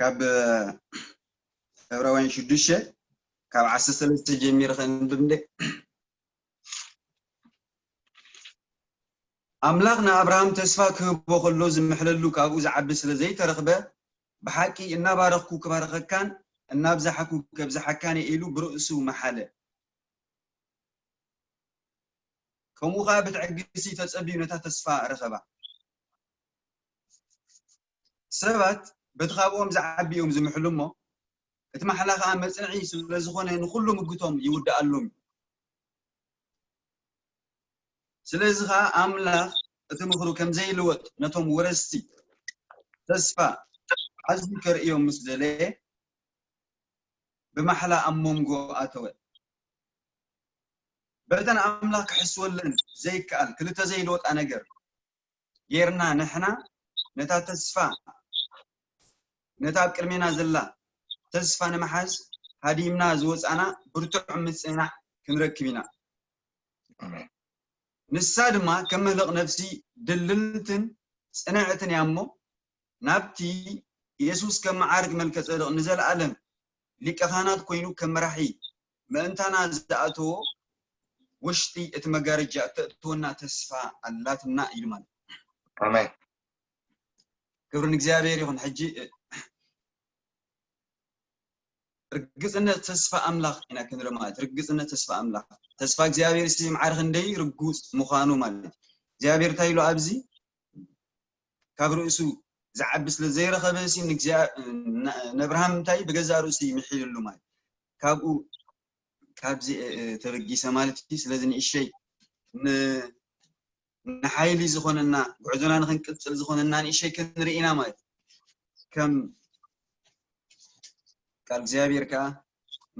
ካብ ዕብራውያን ሽዱሽተ ካብ ዓሰርተ ሰለስተ ጀሚረ ከንብብ እንደ ኣምላኽ ንኣብርሃም ተስፋ ክህቦ ከሎ ዝምሕለሉ ካብኡ ዝዓቢ ስለ ዘይተረኽበ፣ ብሓቂ እናባረኽኩ ክባርኸካን እናብዛሕኩ ከብዝሓካን እየ ኢሉ ብርእሱ መሓለ። ከምኡ ኸኣ ብትዕግስቲ ተጸብዩ ነታ ተስፋ ረኸባ። ሰባት በቲ ካብኦም ዝዓቢ እዮም ዝምሕሉ እሞ፣ እቲ ማሕላ ኸኣ መጽንዒ ስለ ዝኾነ ንኹሉ ምጉቶም ይውድኣሎም እዩ። ስለዚ ኸኣ ኣምላኽ እቲ ምኽሩ ከም ዘይልወጥ ነቶም ወረስቲ ተስፋ ኣዝዩ ከርእዮም ምስ ደለየ፣ ብማሕላ ኣብ መንጎ ኣተወ። በተን ኣምላኽ ክሕስወለን ዘይከኣል ክልተ ዘይልወጣ ነገር ጌርና ንሕና ነታ ተስፋ ነታ ኣብ ቅድሜና ዘላ ተስፋ ንምሓዝ ሃዲምና ዝወጻና ብርቱዕ ምጽናዕ ክንረክብ ኢና። ኣሜን። ንሳ ድማ ከም መህለቕ ነፍሲ ድልልትን ጽንዕትን እያ እሞ ናብቲ ኢየሱስ ከም መዓርግ መልከ ጸድቕ ንዘለኣለም ሊቀ ካህናት ኮይኑ ከም መራሒ ምእንታና ዝኣተዎ ውሽጢ እቲ መጋረጃ እተእትወና ተስፋ ኣላትና ኢሉ ማለት እዩ። ኣሜን። ክብሪ ንእግዚኣብሔር ይኹን። ሕጂ ርግጽነት ተስፋ ኣምላኽ ኢና ክንርኢ ማለት ርግጽነት ተስፋ ኣምላኽ ተስፋ እግዚኣብሔር ሲ ማዕረ ክንደይ ርጉጽ ምዃኑ ማለት እዩ። እግዚኣብሔር እንታይ ኢሉ ኣብዚ ካብ ርእሱ ዝዓቢ ስለ ዘይረኸበ ሲ ንእግዚኣ- ን- ንኣብርሃም እንታይ ብገዛእ ርእሱ ይምሒልሉ ማለት ካብኡ ካብዚ እ- እ- ተበጊሰ ማለት እዩ። ስለዚ ንእሸይ ን- ንሓይሊ ዝኾነና ጉዕዞና ንክንቅጽል ዝኾነና ንእሸይ ክንርኢ ኢና ማለት እዩ። ከም ቃል እግዚኣብሔር ከዓ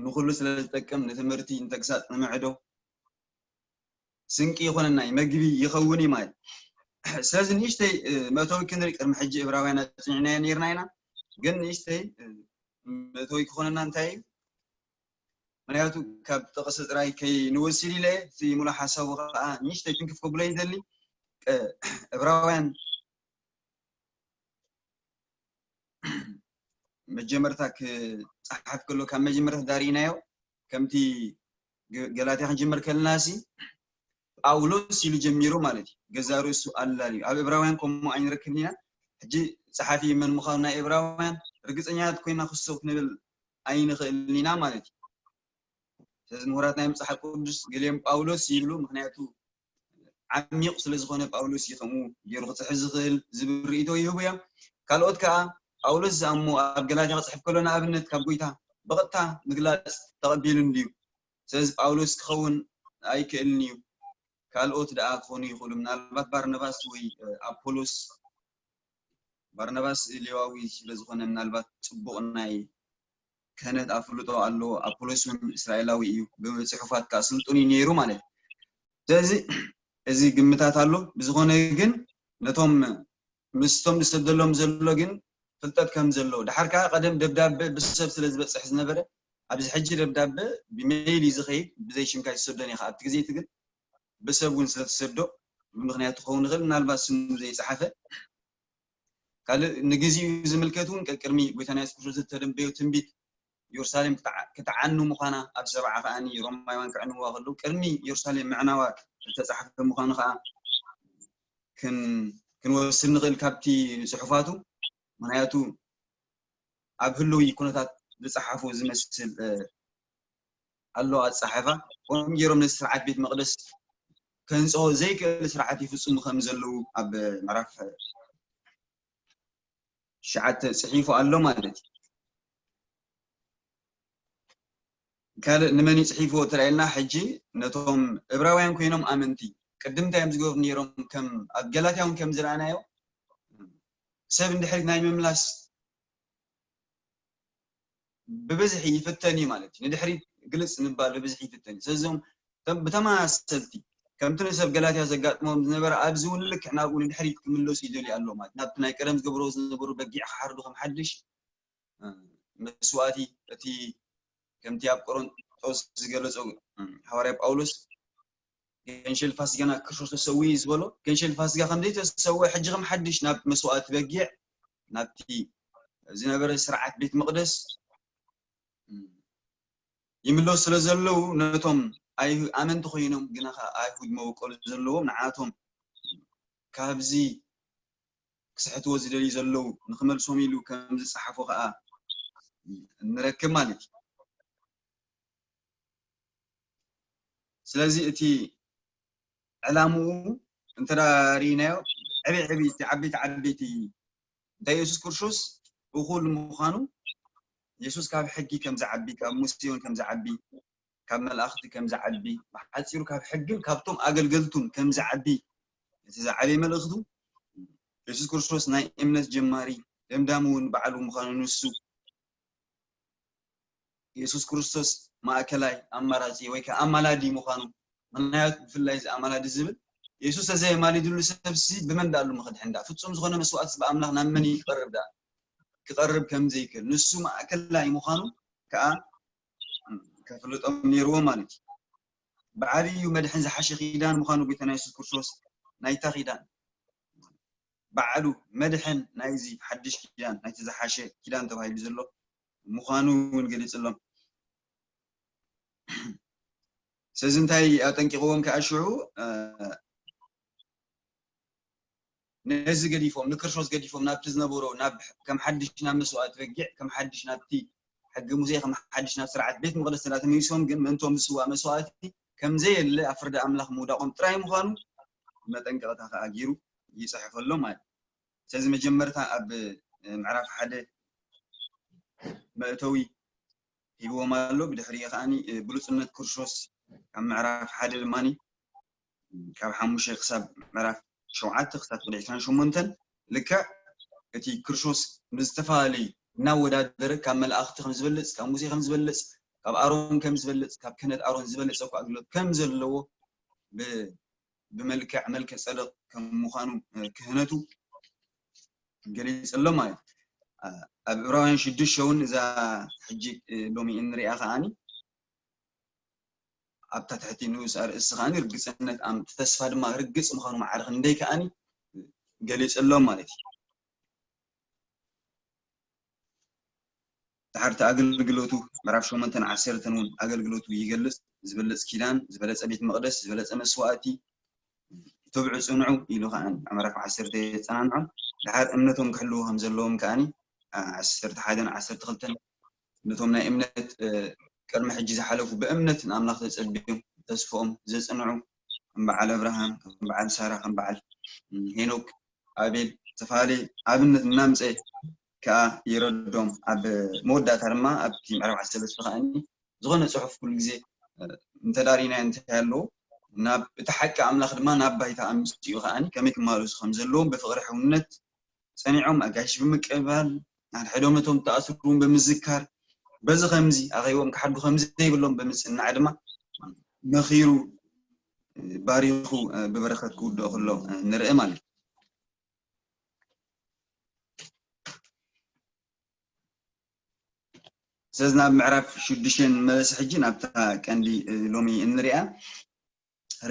ንኩሉ ስለ ዝጠቅም ንትምህርቲ ንተግሳፅ ንምዕዶ ስንቂ ይኾነና እዩ፣ መግቢ ይኸውን እዩ ማለት እዩ። ስለዚ ንእሽተይ እ፣ መእተዊ ክንርኢ ቅድሚ ሕጂ እብራውያን ኣፅኒዕናዮ ነይርና ኢና። ግን ንእሽተይ እ፣ መእተዊ ክኾነና እንታይ እዩ? ምክንያቱ ካብ ጥቕሲ ጥራይ ከይንወስድ ኢለ እቲ ሙሉእ ሓሳቡ ከዓ ንእሽተይ ትንክፍ ከብሎ ይደሊ። እ፣ እብራውያን መጀመርታ ክፀሓፍ ከሎ ካብ መጀመርታ ዳርኢናዮ ከምቲ ገ- ገላትያ ክንጅምር ከለና ሲ ጳውሎስ ኢሉ ጀሚሩ ማለት እዩ። ገዛ ርእሱ ኣላልዩ ኣብ እብራውያን ከምኡ ኣይንረክብን ኢና። ሕጂ ፀሓፊ መን ምዃኑ ናይ እብራውያን ርግፀኛታት ኮይና ክሶ ክንብል ኣይንኽእልን ኢና ማለት እዩ። ስለዚ ምሁራት ናይ መፅሓፍ ቅዱስ ገሊኦም ጳውሎስ ይብሉ፣ ምክንያቱ ዓሚቕ ስለ ዝኾነ ጳውሎስ እዩ ከምኡ ገይሩ ክፅሕፍ ዝኽእል ዝብል ርእይቶ ይህቡ እዮም። ካልኦት ከዓ ጳውሎስ ዝኣሞ ኣብ ገላትያ ክፅሕፍ ከሎ ንኣብነት ካብ ጎይታ ብቐጥታ ምግላፅ ተቐቢሉ እንድዩ። ስለዚ ጳውሎስ ክኸውን ኣይክእልን እዩ። ካልኦት ደኣ ክኾኑ ይኽእሉ፣ ምናልባት ባርናባስ ወይ ኣፖሎስ። ባርናባስ ሌዋዊ ስለ ዝኾነ ምናልባት ፅቡቕ ናይ ክህነት ኣፍልጦ ኣለዎ። ኣፖሎስ እውን እስራኤላዊ እዩ፣ ብፅሑፋት ከዓ ስልጡን እዩ ነይሩ ማለት እዩ። ስለዚ እዚ ግምታት ኣሎ። ብዝኾነ ግን ነቶም ምስቶም ዝሰደሎም ዘሎ ግን ፍልጠት ከም ዘለዎ ድሓር ከዓ ቀደም ደብዳበ ብሰብ ስለ ዝበፅሕ ዝነበረ ኣብዚ ሕጂ ደብዳበ ብሜይል እዩ ዝኸይድ፣ ብዘይ ሽምካ ይሰዶን ኢኻ። ኣብቲ ግዜ እቲ ግን ብሰብ እውን ስለተሰዶ ብምክንያት ክኸውን ይኽእል፣ ምናልባት ስሙ ዘይፀሓፈ ካልእ ንግዜኡ ዝምልከት እውን ቅድሚ ጎይታና የሱስ ክርስቶስ ዝተደንበዮ ትንቢት ኢየሩሳሌም ክትዓ- ክትዓኑ ምዃና ኣብ ሰብዓ ከዓኒ ሮማውያን ክዕንዋ ከለዉ ቅድሚ ኢየሩሳሌም ምዕናዋ ዝተፃሕፈ ምዃኑ ከዓ ክን- ክንወስድ ንኽእል ካብቲ ጽሑፋቱ። ምኽንያቱ ኣብ ህልዊ ኩነታት ዝጸሓፉ ዝመስል ኣሎ ኣጻሕፋ። ከምኡ ገይሮም ነቲ ስርዓት ቤት መቕደስ ከንጽሆ ዘይክእል ስርዓት ይፍጽሙ ከም ዘለዉ ኣብ ምዕራፍ ትሽዓተ ጽሒፉ ኣሎ ማለት እዩ። ካልእ ንመን እዩ ጽሒፍዎ ተላኢልና ሕጂ ነቶም እብራውያን ኮይኖም ኣመንቲ ቅድም እንታይ እዮም ዝገብሩ ነይሮም? ከም ኣብ ገላትያ እውን ከም ዝረኣናዮ ሰብ እንድሕሪት ናይ ምምላስ ብብዝሒ ይፍተን እዩ ማለት እዩ። ንድሕሪት ግልጽ ምባል ብብዝሒ ይፍተን እዩ። ስለዚም ብተመሳሰልቲ ከምቲ ንሰብ ገላትያ ዘጋጥሞም ዝነበረ ኣብዚ እውን ልክዕ ናብኡ ንድሕሪት ክምለሱ ይደልዩ ኣለዉ ማለት ናብቲ ናይ ቀደም ዝገብርዎ ዝነበሩ በጊዕ ክሓርዱ ከም ሓድሽ መስዋእቲ እቲ ከምቲ ኣብ ቆሮንጦስ ዝገለጾ ሃዋርያ ጳውሎስ ገንሸል ፋሲጋና ክርስቶስ ተሰዊ ዝበሎ ገንሸል ፋሲጋ ከምዘይ ተሰወ ሕጂ ከም ሓድሽ ናብ መስዋእቲ በጊዕ ናብቲ ዝነበረ ስርዓት ቤት መቕደስ ይምለሱ ስለ ዘለዉ፣ ነቶም ኣይ-፣ ኣመንቲ ኮይኖም ግና ኸዓ ኣይሁድ መበቆል ዘለዎም ንዓቶም ካብዚ ክስሕትዎ ዝደልዩ ዘለዉ ንኽመልሶም ኢሉ ከም ዝጸሓፎ ኸዓ ንረክብ ማለት እዩ። ስለዚ እቲ ዕላምኡ እንተ ደኣ ርኢናዮ፣ ዕብይ ዕብይ፣ እቲ ዓበይቲ ዓበይቲ እንታይ የሱስ ክርስቶስ እኹል ምዃኑ፣ የሱስ ካብ ሕጊ ከም ዝዓቢ፣ ካብ ሙሴ እውን ከም ዝዓቢ፣ ካብ መላእኽቲ ከም ዝዓቢ፣ ብሓጺሩ ካብ ሕግን ካብቶም ኣገልገልቱን ከም ዝዓቢ፣ እቲ ዝዓበየ መልእኽቱ፣ የሱስ ክርስቶስ ናይ እምነት ጀማሪ ደምዳሚ እውን ባዕሉ ምዃኑ፣ ንሱ የሱስ ክርስቶስ ማእከላይ ኣማራጺ ወይ ከኣ ኣማላዲ ምዃኑ፣ ምኽንያቱ ብፍላይ እዚ ኣማላዲ ዝብል፣ የሱስ ተዘየማሊድሉ ሰብሲ ብመን ደኣሉ ምኽድሕን ደኣ? ፍጹም ዝኾነ መስዋእትስ ብኣምላኽ ናብ መን እዩ ክቐርብ ደኣ? ክቐርብ ከም ዘይክእል፣ ንሱ ማእከላይ ምዃኑ ከኣ ከፍልጦም ነይርዎ ማለት እዩ። ብዓብዩ መድሕን ዝሓሸ ኪዳን ምዃኑ ጎይታና የሱስ ክርስቶስ ናይታ ኪዳን ባዕሉ መድሕን ናይዚ ሓድሽ ኪዳን፣ ናይቲ ዝሓሸ ኪዳን ተባሂሉ ዘሎ ምዃኑ እውን ገሊጽሎም። ስለዚ እንታይ ኣጠንቂቕዎም ከኣ ሽዑ፣ እ፣ ነዚ ገዲፎም፣ ንክርስቶስ ገዲፎም ናብቲ ዝነበሮ፣ ናብ ከም ሓድሽ ናብ መስዋእቲ በጊዕ፣ ከም ሓድሽ ናብቲ ሕጊ ሙሴ፣ ከም ሓድሽ ናብ ስርዓት ቤት መቕደስ እንዳ ተመሊሶም ግን ምእንቶም ዝስዋእ መስዋእቲ ከም ዘየለ ኣብ ፍርዲ ኣምላኽ ምውዳቖም ጥራይ ምዃኑ መጠንቀቕታ ከኣ ገይሩ ይጽሕፈሎም ማለት እዩ። ስለዚ መጀመርታ ኣብ፣ እ፣ ምዕራፍ ሓደ መእተዊ ሂብዎም ኣሎ። ብድሕሪኡ ከኣኒ፣ እ፣ ብሉጽነት ክርስቶስ ካብ ምዕራፍ ሓደ ድማኒ ካብ ሓሙሽተ ክሳብ ምዕራፍ ሸውዓተ ክሳብ ክሳብ ዕስራን ሸሞንተን ልክዕ እቲ ክርስቶስ ምስ ዝተፈላለዩ እናወዳደረ ካብ መላእኽቲ ከም ዝበልጽ፣ ካብ ሙሴ ከም ዝበልጽ፣ ካብ ኣሮን ከም ዝበልጽ፣ ካብ ክህነት ኣሮን ዝበለጸ እኳ ኣገልግሎት ከም ዘለዎ ብ-፣ ብመልክዕ መልከ ጸደቕ ከም ምዃኑ፣ እ፣ ክህነቱ ገሊጸሎም ማለት እዩ። እ፣ ኣብ ዕብራውያን ሽዱሽተ እውን እዛ ሕጂ፣ እ፣ ሎሚ እንሪኣ ከኣኒ ኣብታ ትሕቲ ንኡስ ኣርእስቲ ከኣኒ ርግጽነት ኣም-፣ ተስፋ ድማ ርግጽ ምዃኑ ማዕረ ክንደይ ከኣኒ ገሊጸሎም ማለት እዩ። ድሓር እቲ ኣገልግሎቱ ምዕራፍ ሸሞንተን ዓሰርተን እውን ኣገልግሎቱ ይገልጽ። ዝበለጽ ኪዳን፣ ዝበለጸ ቤት መቕደስ፣ ዝበለጸ መስዋእቲ፣ ትብዑ ጽንዑ ኢሉ ከኣ ኣብ ምዕራፍ ዓሰርተ የጸናንዖም። ድሓር እምነቶም ክሕልዉ ከም ዘለዎም ከኣኒ፣ ዓ-፣ ዓሰርተ ሓደን ዓሰርተ ክልተን ነቶም ናይ እምነት፣ እ፣ ቅድሚ ሕጂ ዝሓለፉ ብእምነት ንኣምላኽ ተጸቢዮም ተስፍኦም ዘጽንዑ ከም በዓል ኣብርሃም፣ ከም በዓል ሳራ፣ ከም በዓል፣ እ፣ ሄኖክ፣ ኣቤል፣ ዝተፈላለየ ኣብነት እናምጸ ከኣ ይረዶም። ኣብ መወዳእታ ድማ ኣብቲ ምዕራፍ ዓሰርተ ሰለስተ ከኣኒ ዝኾነ ጽሑፍ ኩሉ ግዜ፣ እ፣ እንተ ዳሪና እንታይ ኣለዎ? ናብ እቲ ሓቂ ኣምላኽ ድማ ናብ ባይታ ኣምጽኡ ከኣኒ ከመይ ክማልሱ ከም ዘለዎም ብፍቕሪ ሕውነት ጸኒዖም ኣጋይሽ ብምቅባል፣ ሓድሕዶም ነቶም ዝተኣስሩ እውን ብምዝካር፣ በዚ ከምዚ ኣኼብኦም ክሓዱ ከም ዘይብሎም ብምጽናዕ ድማ መኺሩ፣ ባሪኹ፣ ብበረኸት ክውድኦ ከሎ ንርኢ ማለት እዩ። ስለዚ ናብ ምዕራፍ ሽዱሽተ ንመለስ ሕጂ ናብታ ቀንዲ ሎሚ እንሪኣ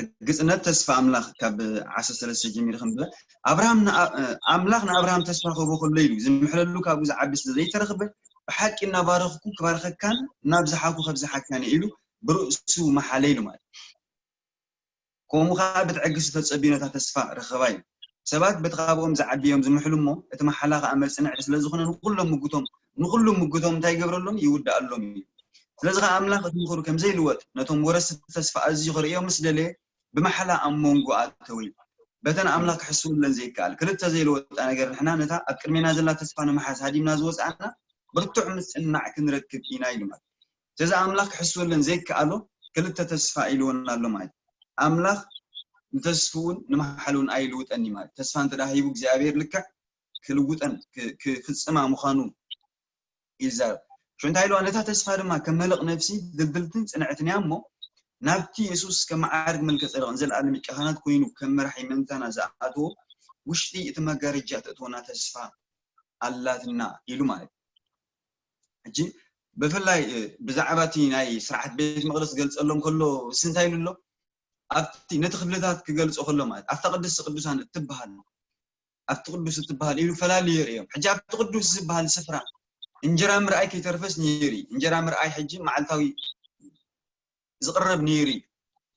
ርግጽነት ተስፋ ኣምላኽ ካብ ዓሰርተ ሰለስተ ጀሚሩ ከም ዝብል፣ ኣብርሃም ንኣ-፣ ኣምላኽ ንኣብርሃም ተስፋ ክህቦ ከሎ ኢሉ ዝምሕለሉ ካብኡ ዝዓቢ ስለ ዘይተረኽበ፣ ብሓቂ እናባረኽኩ ክባርኸካን እናብዝሓኩ ከብዝሓካን እየ ኢሉ ብርእሱ መሓለ ኢሉ ማለት እዩ። ከምኡ ኸዓ ብትዕግስቲ ተጸቢዩ ነታ ተስፋ ረኸባ ኢሉ። ሰባት በቲ ካብኦም ዝዓቢ እዮም ዝምሕሉ እሞ፣ እቲ መሓላ ኸዓ መጽንዒ ስለ ዝኾነ ንኹሎም ምጉቶም፣ ንኹሉ ምጉቶም እንታይ ይገብረሎም? ይውድኣሎም እዩ። ስለዚ ኸዓ ኣምላኽ እቲ ምኽሩ ከም ዘይልወጥ፣ ነቶም ወረስቲ ተስፋ ኣዝዩ ክርእዮም ምስ ደለየ፣ ብመሓላ ኣብ መንጎ ኣተወ እዩ። በተን ኣምላኽ ክሕስወለን ዘይከኣል ክልተ ዘይልወጣ ነገር ንሕና ነታ ኣብ ቅድሜና ዘላ ተስፋ ንምሓዝ ሃዲምና ዝወጻእና ብርቱዕ ምጽንናዕ ክንረክብ ኢና ኢሉ ማለት። ስለዚ ኣምላኽ ክሕስወለን ዘይከኣሎ ክልተ ተስፋ ኢልወን ኣሎ ማለት። ኣምላኽ ንተስፍኡን ንመሓልኡን ኣይልውጠን እዩ ማለት። ተስፋ እንተ ደኣ ሂቡ እግዚኣብሔር ልክዕ ክልውጠን ክ-፣ ክፍጽማ ምዃኑ ይዛረብ። ሽዑ እንታይ ኢልዋ? ነታ ተስፋ ድማ ከም መልሕቕ ነፍሲ ድልድልትን ጽንዕትን እያ እሞ፣ ናብቲ የሱስ ከም መዓርግ መልከ ጸደቕን ዘለኣለም ሊቀ ካህናት ኮይኑ ከም መራሒ መንታና ዝኣተዎ ውሽጢ እቲ መጋረጃ ተእትወና ተስፋ ኣላትና ኢሉ ማለት እዩ። ሕጂ ብፍላይ፣ እ፣ ብዛዕባ እቲ ናይ ስርዓት ቤት መቕደስ ክገልጸሎም ከሎ እሱ እንታይ ኢሉ ኣሎ? ኣብቲ ነቲ ክፍልታት ክገልጾ ከሎ ማለት ኣብታ ቅድስቲ ቅዱሳን እትበሃል ኣብቲ ቅዱስ እትበሃል ኢሉ ፈላልዩ የርእዮም። ሕጂ ኣብቲ ቅዱስ ዝበሃል ስፍራ እንጀራ ምርኣይ ከይተርፈስ ነይሩ እዩ። እንጀራ ምርኣይ ሕጂ መዓልታዊ ዝቕረብ ነይሩ እዩ።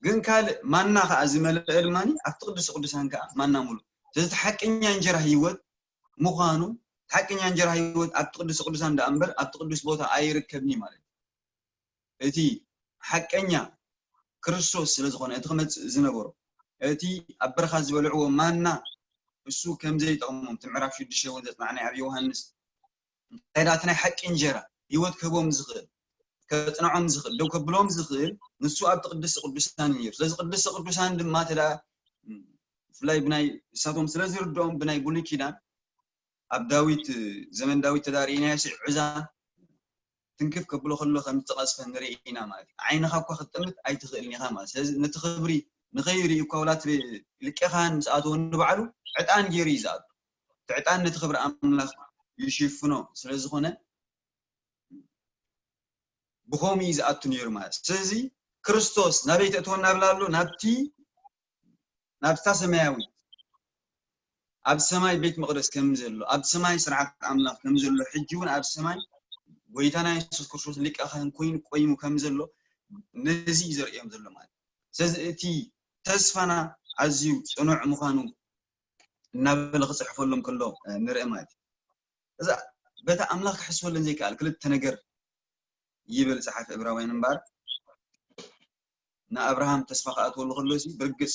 ግን ካልእ ማና ከኣ ዝመልአ ድማ ኣብቲ ቅዱስ ቅዱሳን ከኣ ማና ሙሉ። ስለዚ እቲ ሓቀኛ እንጀራ ህይወት ምዃኑ፣ እቲ ሓቀኛ እንጀራ ህይወት ኣብቲ ቅዱስ ቅዱሳን ደኣ እምበር ኣብቲ ቅዱስ ቦታ ኣይርከብን እዩ ማለት እዩ። እቲ ሓቀኛ ክርስቶስ ስለ ዝኾነ፣ እቲ ክመጽእ ዝነበሮ፣ እቲ ኣብ በረኻ ዝበልዕዎ ማና እሱ ከም ዘይጠቕሞም፣ እቲ ምዕራፍ ሽዱሽተ እውን ዘጽናዕናዮ ኣብ ዮሃንስ፣ እንታይ ደኣ እቲ ናይ ሓቂ እንጀራ ህይወት ክህቦም ዝኽእል፣ ከጽንዖም ዝኽእል፣ ደው ከብሎም ዝኽእል ንሱ ኣብቲ ቅድስቲ ቅዱሳን እዩ ነይሩ። ስለዚ ቅድስቲ ቅዱሳን ድማ እንተ ደኣ፣ ብፍላይ ብናይ ንሳቶም ስለ ዝርድኦም ብናይ ብሉይ ኪዳን ኣብ ዳዊት፣ ዘመን ዳዊት ተዳርእናዮ ሲ ዑዛ ትንክፍ ከብሎ ከሎ ከም ዝተቐዝፈ ንርኢ ኢና ማለት እዩ። ዓይንኻ እኳ ክትጥምት ኣይትኽእልን ኢኻ ማለት። ስለዚ ነቲ ክብሪ ንኸይርኢ እኳ ወላ እቲ ልቄ ካህን ምስ ኣተወ ንባዕሉ ዕጣን ገይሩ እዩ ዝኣቱ። እቲ ዕጣን ነቲ ክብሪ ኣምላኽ ይሽፍኖ ስለ ዝኾነ ብኸምኡ እዩ ዝኣቱ ነይሩ ማለት። ስለዚ ክርስቶስ ናበይ ተእትወና ብላ ኣሎ? ናብቲ ናብታ ሰማያዊት፣ ኣብ ሰማይ ቤት መቕደስ ከም ዘሎ፣ ኣብ ሰማይ ስርዓት ኣምላኽ ከም ዘሎ፣ ሕጂ እውን ኣብ ሰማይ ጎይታና የሱስ ክርስቶስ ሊቀ ካህን ኮይኑ ቆይሙ ከም ዘሎ ነዚ እዩ ዘርእዮም ዘሎ ማለት እዩ። ስለዚ እቲ ተስፋና ኣዝዩ ጽኑዕ ምዃኑ እናበለ ክጽሕፈሎም ከሎ፣ እ፣ ንርኢ ማለት እዩ። እዛ በታ ኣምላኽ ክሕስበለን ዘይከኣል ክልተ ነገር ይብል ጸሓፊ ዕብራውያን እምበኣር፣ ንኣብርሃም ተስፋ ክኣትወሉ ከሎ ሲ ብርግጽ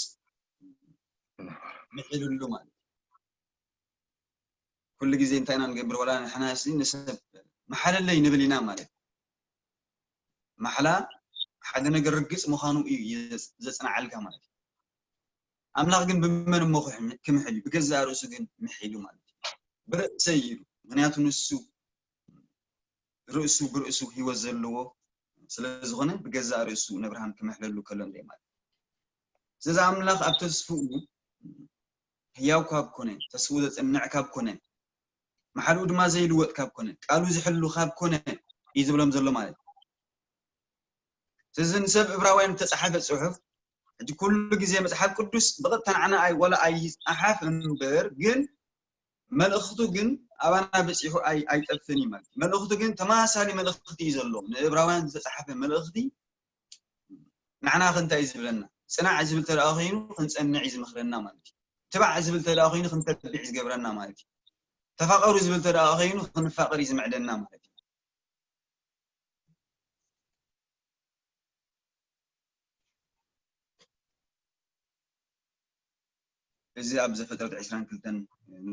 ምሒሉሉ ማለት እዩ። ኩሉ ግዜ እንታይ ኢና ንገብር? ዋላ ንሕና ሲ ንሰብ መሓለለይ ንብል ኢና ማለት እዩ። ማሕላ ሓደ ነገር ርግጽ ምዃኑ እዩ ዘጽ-፣ ዘጽንዓልካ ማለት እዩ። ኣምላኽ ግን ብመን እሞ ክሕ-፣ ክምሕል እዩ? ብገዛእ ርእሱ ግን ምሒሉ ማለት እዩ። ብርእሰይ ኢሉ። ምኽንያቱ ንሱ ርእሱ ብርእሱ ህይወት ዘለዎ ስለ ዝኾነ ብገዛእ ርእሱ ንኣብርሃም ክምሕለሉ ከሎ ንርኢ ማለት እዩ። ስለዚ ኣምላኽ ኣብ ተስፍኡ ህያው ካብ ኮነ፣ ተስፍኡ ዘጽንዕ ካብ ኮነ፣ መሓልኡ ድማ ዘይልወጥ ካብ ኮነ፣ ቃሉ ዝሕሉ ካብ ኮነ እዩ ዝብሎም ዘሎ ማለት እዩ። ስለዚ ንሰብ ዕብራውያን ዝተጻሓፈ ጽሑፍ፣ ሕጂ ኩሉ ግዜ መጽሓፍ ቅዱስ ብቐጥታ ንዓና ኣይ-፣ ወላ ኣይጸሓፍ እምበር፣ ግን መልእኽቱ ግን ኣባና በጺሑ ኣይ-፣ ኣይጠፍእን እዩ ማለት እዩ። መልእኽቱ ግን ተመሳሳሊ መልእኽቲ እዩ ዘለዎ። ንዕብራውያን ዝተጻሓፈ መልእኽቲ ንዓና ከ እንታይ እዩ ዝብለና? ጽናዕ ዝብል ተደኣ ኮይኑ ክንጸንዕ እዩ ዝመኽረና ማለት እዩ። ትባዕ ዝብል ተደኣ ኮይኑ ክንተብዕ እዩ ዝገብረና ማለት እዩ። ተፋቐሩ ዝብል ተደኣ ኮይኑ ክንፋቐር እዩ ዝምዕደና ማለት እዩ። እዚ ኣብ ዘፍጥረት ዕስራን ክልተን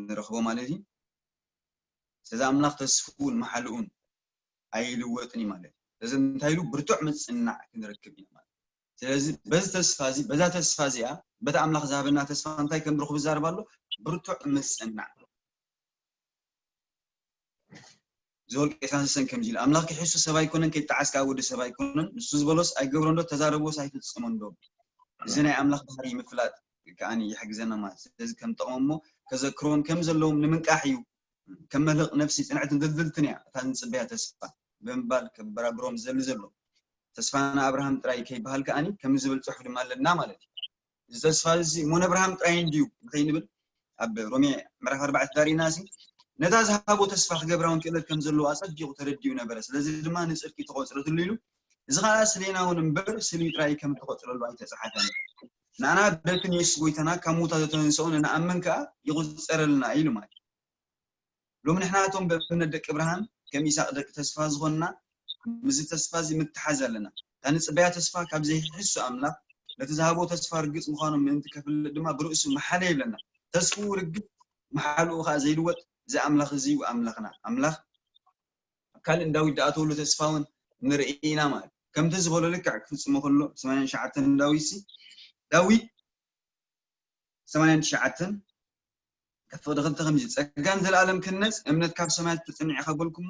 ንረኽቦ ማለት እዩ። ስለዚ ኣምላኽ ተስፍኡን መሓልኡን ኣይልወጥን እዩ ማለት እዩ። ስለዚ እንታይ ኢሉ? ብርቱዕ ምጽናዕ ክንረክብ ኢና ማለት እዩ። ስለዚ በዚ ተስፋ እዚ፣ በዛ ተስፋ እዚኣ፣ በታ ኣምላኽ ዝሃበና ተስፋ እንታይ ከም ንረኽብ ይዛረብ ኣሎ? ብርቱዕ ምጽናዕ። ዘወርቅ ኤሳንሰን ከምዚ ኢሉ፣ ኣምላኽ ክሕሱ ሰብ ኣይኮነን፣ ከይጠዓስ ከኣ ወዲ ሰብ ኣይኮነን። ንሱ ዝበሎስ ኣይገብሮ እንዶ፣ ተዛረቦስ ኣይፍጽሞ እንዶ። እዚ ናይ ኣምላኽ ባህሪ ምፍላጥ ከኣ ይሕግዘና ማለት እዩ። ስለዚ ከም ጠቕሞም እሞ ከዘክርዎም ከም ዘለዎም ንምንቃሕ እዩ። ከም መልህቕ ነፍሲ ጽንዕትን ድልድልትን እያ እታ ንጽበያ ተስፋ ብምባል ከበራብሮም ዝደሊ ዘሎ። ተስፋ ንኣብርሃም ጥራይ ከይበሃል ከኣ ከምዚ ዝብል ጽሑፍ ድማ ኣለና ማለት እዩ። እዚ ተስፋ እዚ እሞ ንኣብርሃም ጥራይ እንድዩ ንኸይንብል ኣብ ሮሜ ምዕራፍ ኣርባዕተ ተሪእና ሲ ነታ ዝሃቦ ተስፋ ክገብራ እውን ክእለት ከም ዘለዎ ኣጸቢቑ ተረዲኡ ነበረ። ስለዚ ድማ ንጽድቂ ተቖጽረትሉ ኢሉ እዚ ኸኣ ስሌና እውን እምበር ስልዩ ጥራይ ከም ተቖጽረሉ ኣይተጻሓፈን። ንኣና በቲ ንየሱስ ጎይታና ካብ ሙታ ዘተንስኦ ንንኣምን ከኣ ይቑጸረልና ኢሉ ማለት እዩ። ሎሚ ንሕና እቶም ብእምነት ደቂ እብርሃም ከም ይስሐቅ ደቂ ተስፋ ዝኾንና ምስዚ ተስፋ እዚ ምትሓዝ ኣለና። እታ ንጽበያ ተስፋ ካብ ዘይሕሱ ኣምላኽ ነቲ ዝሃቦ ተስፋ ርግጽ ምዃኑ ምእንቲ ከፍልጥ ድማ ብርእሱ መሓለ ይብለና። ተስፍኡ ርግጽ መሓልኡ ከኣ ዘይልወጥ እዚ ኣምላኽ እዚ እዩ ኣምላኽና። ኣምላኽ ኣብ ካልእ ንዳዊት ዝኣተወሉ ተስፋ እውን ንርኢ ኢና ማለት እዩ። ከምቲ ዝበሎ ልክዕ ክፍጽሞ ከሎ ሰማንያን ትሽዓተን ዳዊት ሲ ዳዊት ሰማንያን ትሽዓተን ካብ ፍቕዲ ክልተ ከምዚ ጸጋን ዘለኣለም ክንነጽ እምነት ካብ ሰማያት ትጽንዕ ኢኻ በልኩሞ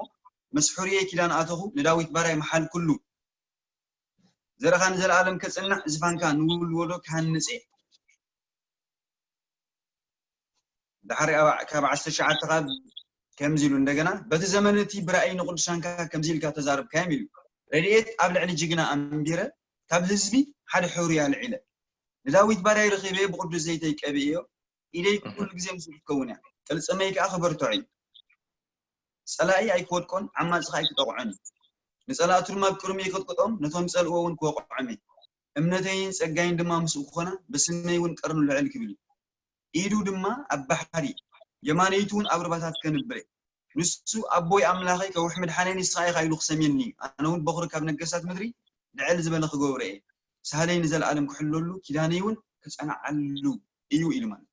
ምስ ሕሩየይ ኪዳን ኣተኹ ንዳዊት ባርያይ መሓልኩሉ ዘርእኻ ንዘለኣለም ከጽንዕ ዝፋንካ ንውልወሎ ክሃንጽ እየ። ድሓር ኣብ ካብ ዓሰርተ ትሽዓተ ካብ ከምዚ ኢሉ እንደገና በቲ ዘመን እቲ ብራእይ ንቅዱሳንካ ከምዚ ኢልካ ተዛረብካዮም ኢሉ ረድኤት ኣብ ልዕሊ ጅግና ኣንቢረ ካብ ህዝቢ ሓደ ሕሩይ ኣልዒለ ንዳዊት ባርያይ ረኺበዮ ብቅዱስ ዘይተይ ቀቢእዮ ኢደይ ኩሉ ግዜ ምስኡ ክትከውን እያ ቅልጽመይ ከኣ ክበርትዖ እዩ። ጸላኢ ኣይክወድቆን፣ ዓማጺ ኸኣ ኣይክጠቕዖን እዩ። ንጸላእቱ ድማ ኣብ ቅድሚኡ ይቕጥቅጦም፣ ነቶም ዝጸልእዎ እውን ክወቕዖም እየ። እምነተይን ጸጋይን ድማ ምስኡ ክኾና፣ ብስመይ እውን ቀርኑ ልዕል ክብል እዩ። ኢዱ ድማ ኣብ ባሕሪ፣ የማነይቱ እውን ኣብ ሩባታት ከንብር እየ። ንሱ ኣቦይ ኣምላኸይ ከውሒ ምድሓነይ ንስኻ ኢኻ ኢሉ ክሰምየኒ እዩ። ኣነ እውን በኹሪ ካብ ነገስታት ምድሪ ልዕል ዝበለ ክገብሮ እየ። ሳህለይ ንዘለኣለም ክሕለሉ፣ ኪዳነይ እውን ክጸንዓሉ እዩ ኢሉ ማለት እዩ።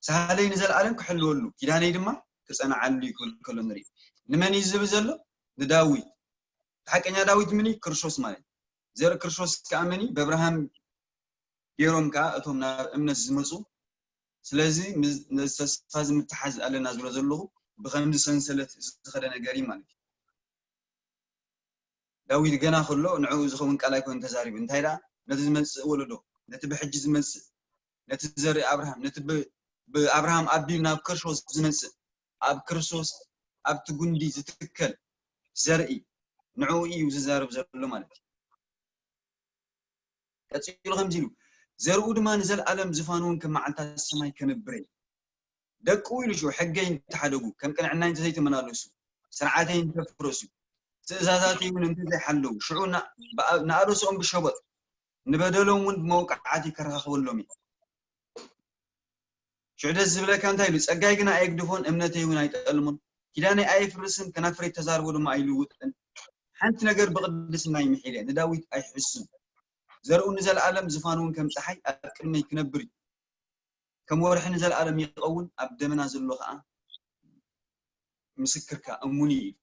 ሳህለይ ንዘለኣለም ክሕልወሉ፣ ኪዳነይ ድማ ክጸንዓሉ እዩ ክብል ከሎ ንርኢ። ንመን እዩ ዝብል ዘሎ? ንዳዊት። ሓቀኛ ዳዊት ምን እዩ? ክርስቶስ ማለት እዩ። ዘርኢ ክርስቶስ ከኣ መን እዩ? ብኣብርሃም ገይሮም ከኣ እቶም ናብ እምነት ዝመጹ። ስለዚ ምስ-፣ ነዚ ተስፋ እዚ ምትሓዝ ኣለና ዝብሎ ዘለኹ ብኸምዚ ሰንሰለት ዝኸደ ነገር እዩ ማለት እዩ። ዳዊት ገና ከሎ ንዕኡ ዝኸውን ቃል ኣይኮነን ተዛሪቡ። እንታይ ደኣ? ነቲ ዝመጽእ ወለዶ፣ ነቲ ብሕጂ ዝመጽእ፣ ነቲ ዘርኢ ኣብርሃም፣ ነቲ ብ-፣ ብኣብርሃም ኣቢሉ ናብ ክርስቶስ ዝመጽእ፣ ኣብ ክርስቶስ ኣብቲ ጉንዲ ዝትከል ዘርኢ፣ ንዕኡ እዩ ዝዛረብ ዘሎ ማለት እዩ። ቀጺሉ ከምዚ ኢሉ፣ "ዘርኡ ድማ ንዘለኣለም፣ ዝፋኑ እውን ከም መዓልታት ሰማይ ከነብር እዩ። ደቁ" ኢሉ ሽዑ፣ "ሕገይ እንተሓደጉ፣ ከም ቅንዕናይ እንተዘይተመላለሱ፣ ስርዓተይ እንተፍረሱ፣ ትእዛዛተይ እውን እንተዘይሓለዉ፣ ሽዑ ና-፣ ብኣ-፣ ንኣበስኦም ብሸበጥ፣ ንበደሎም እውን ብመውቃዕቲ ከረኻኽበሎም እየ።" ሽዑ ደስ ዝብለካ እንታይ ኢሉ? "ጸጋይ ግና ኣየግድፎን፣ እምነተይ እውን ኣይጠልሞን። ኪዳነይ ኣየፍርስን፣ ከናፍረይ ተዛርቦ ድማ ኣይልውጥን። ሓንቲ ነገር ብቕድስና ይምሒለ፣ ንዳዊት ኣይሕሱን። ዘርኡ ንዘለኣለም፣ ዝፋኑ እውን ከም ጸሓይ ኣብ ቅድመይ ክነብር እዩ። ከም ወርሒ ንዘለኣለም ይኸውን፣ ኣብ ደመና ዘሎ ኸኣ ምስክርካ እሙን እዩ" ኢሉ።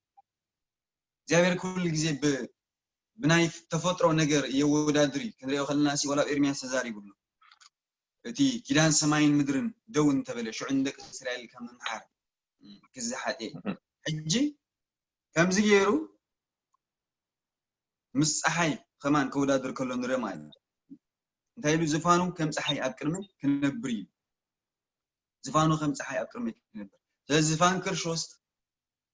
እግዚኣብሔር ኩሉ ግዜ ብ-፣ ብናይ ተፈጥሮ ነገር የወዳድር እዩ። ክንሪኦ ከለና ሲ፣ ወላ ኣብ ኤርምያስ ተዛሪቡ ኣሎ። እቲ ኪዳን ሰማይን ምድርን ደው እንተበለ፣ ሽዑ ንደቂ እስራኤል ካብ ምምሓር ክዝሓጥ እየ። ሕጂ ከምዚ ገይሩ ምስ ጸሓይ ከማን ከወዳድር ከሎ ንርኢ ማለት እዩ። እንታይ ኢሉ? "ዝፋኑ ከም ጸሓይ ኣብ ቅድመይ ክነብር እዩ።" ዝፋኑ ከም ጸሓይ ኣብ ቅድመይ ክነብር። ስለዚ ዝፋን ክርስቶስ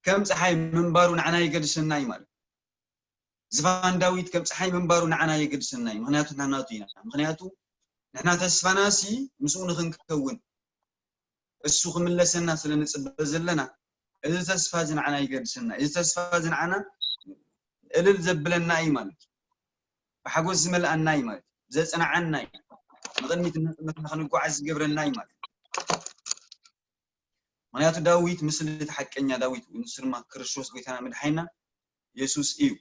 ከም ጸሓይ ምንባሩ ንዓና የገድሰና እዩ ማለት እዩ። ዝፋን ዳዊት ከም ጸሓይ ምንባሩ ንዓና የገድሰና እዩ። ምኽንያቱ ንሕና ናቱ ኢና። ምኽንያቱ ንሕና ተስፋና ሲ ምስኡ ንኽንከውን፣ እሱ ክምለሰና ስለ ንጽበ ዘለና፣ እዚ ተስፋ እዚ ንዓና ይገድሰና። እዚ ተስፋ እዚ ንዓና እልል ዘብለና እዩ ማለት እዩ። ብሓጎስ ዝመልኣና እዩ ማለት እዩ። ዘጽንዓና እዩ። ንቕድሚት እናጠመትና ክንጓዓዝ ዝገብረና እዩ ማለት እዩ። ምኽንያቱ ዳዊት ምስሊ እቲ ሓቀኛ ዳዊት፣ ንሱ ድማ ክርስቶስ ጎይታና መድሓኒና የሱስ እዩ።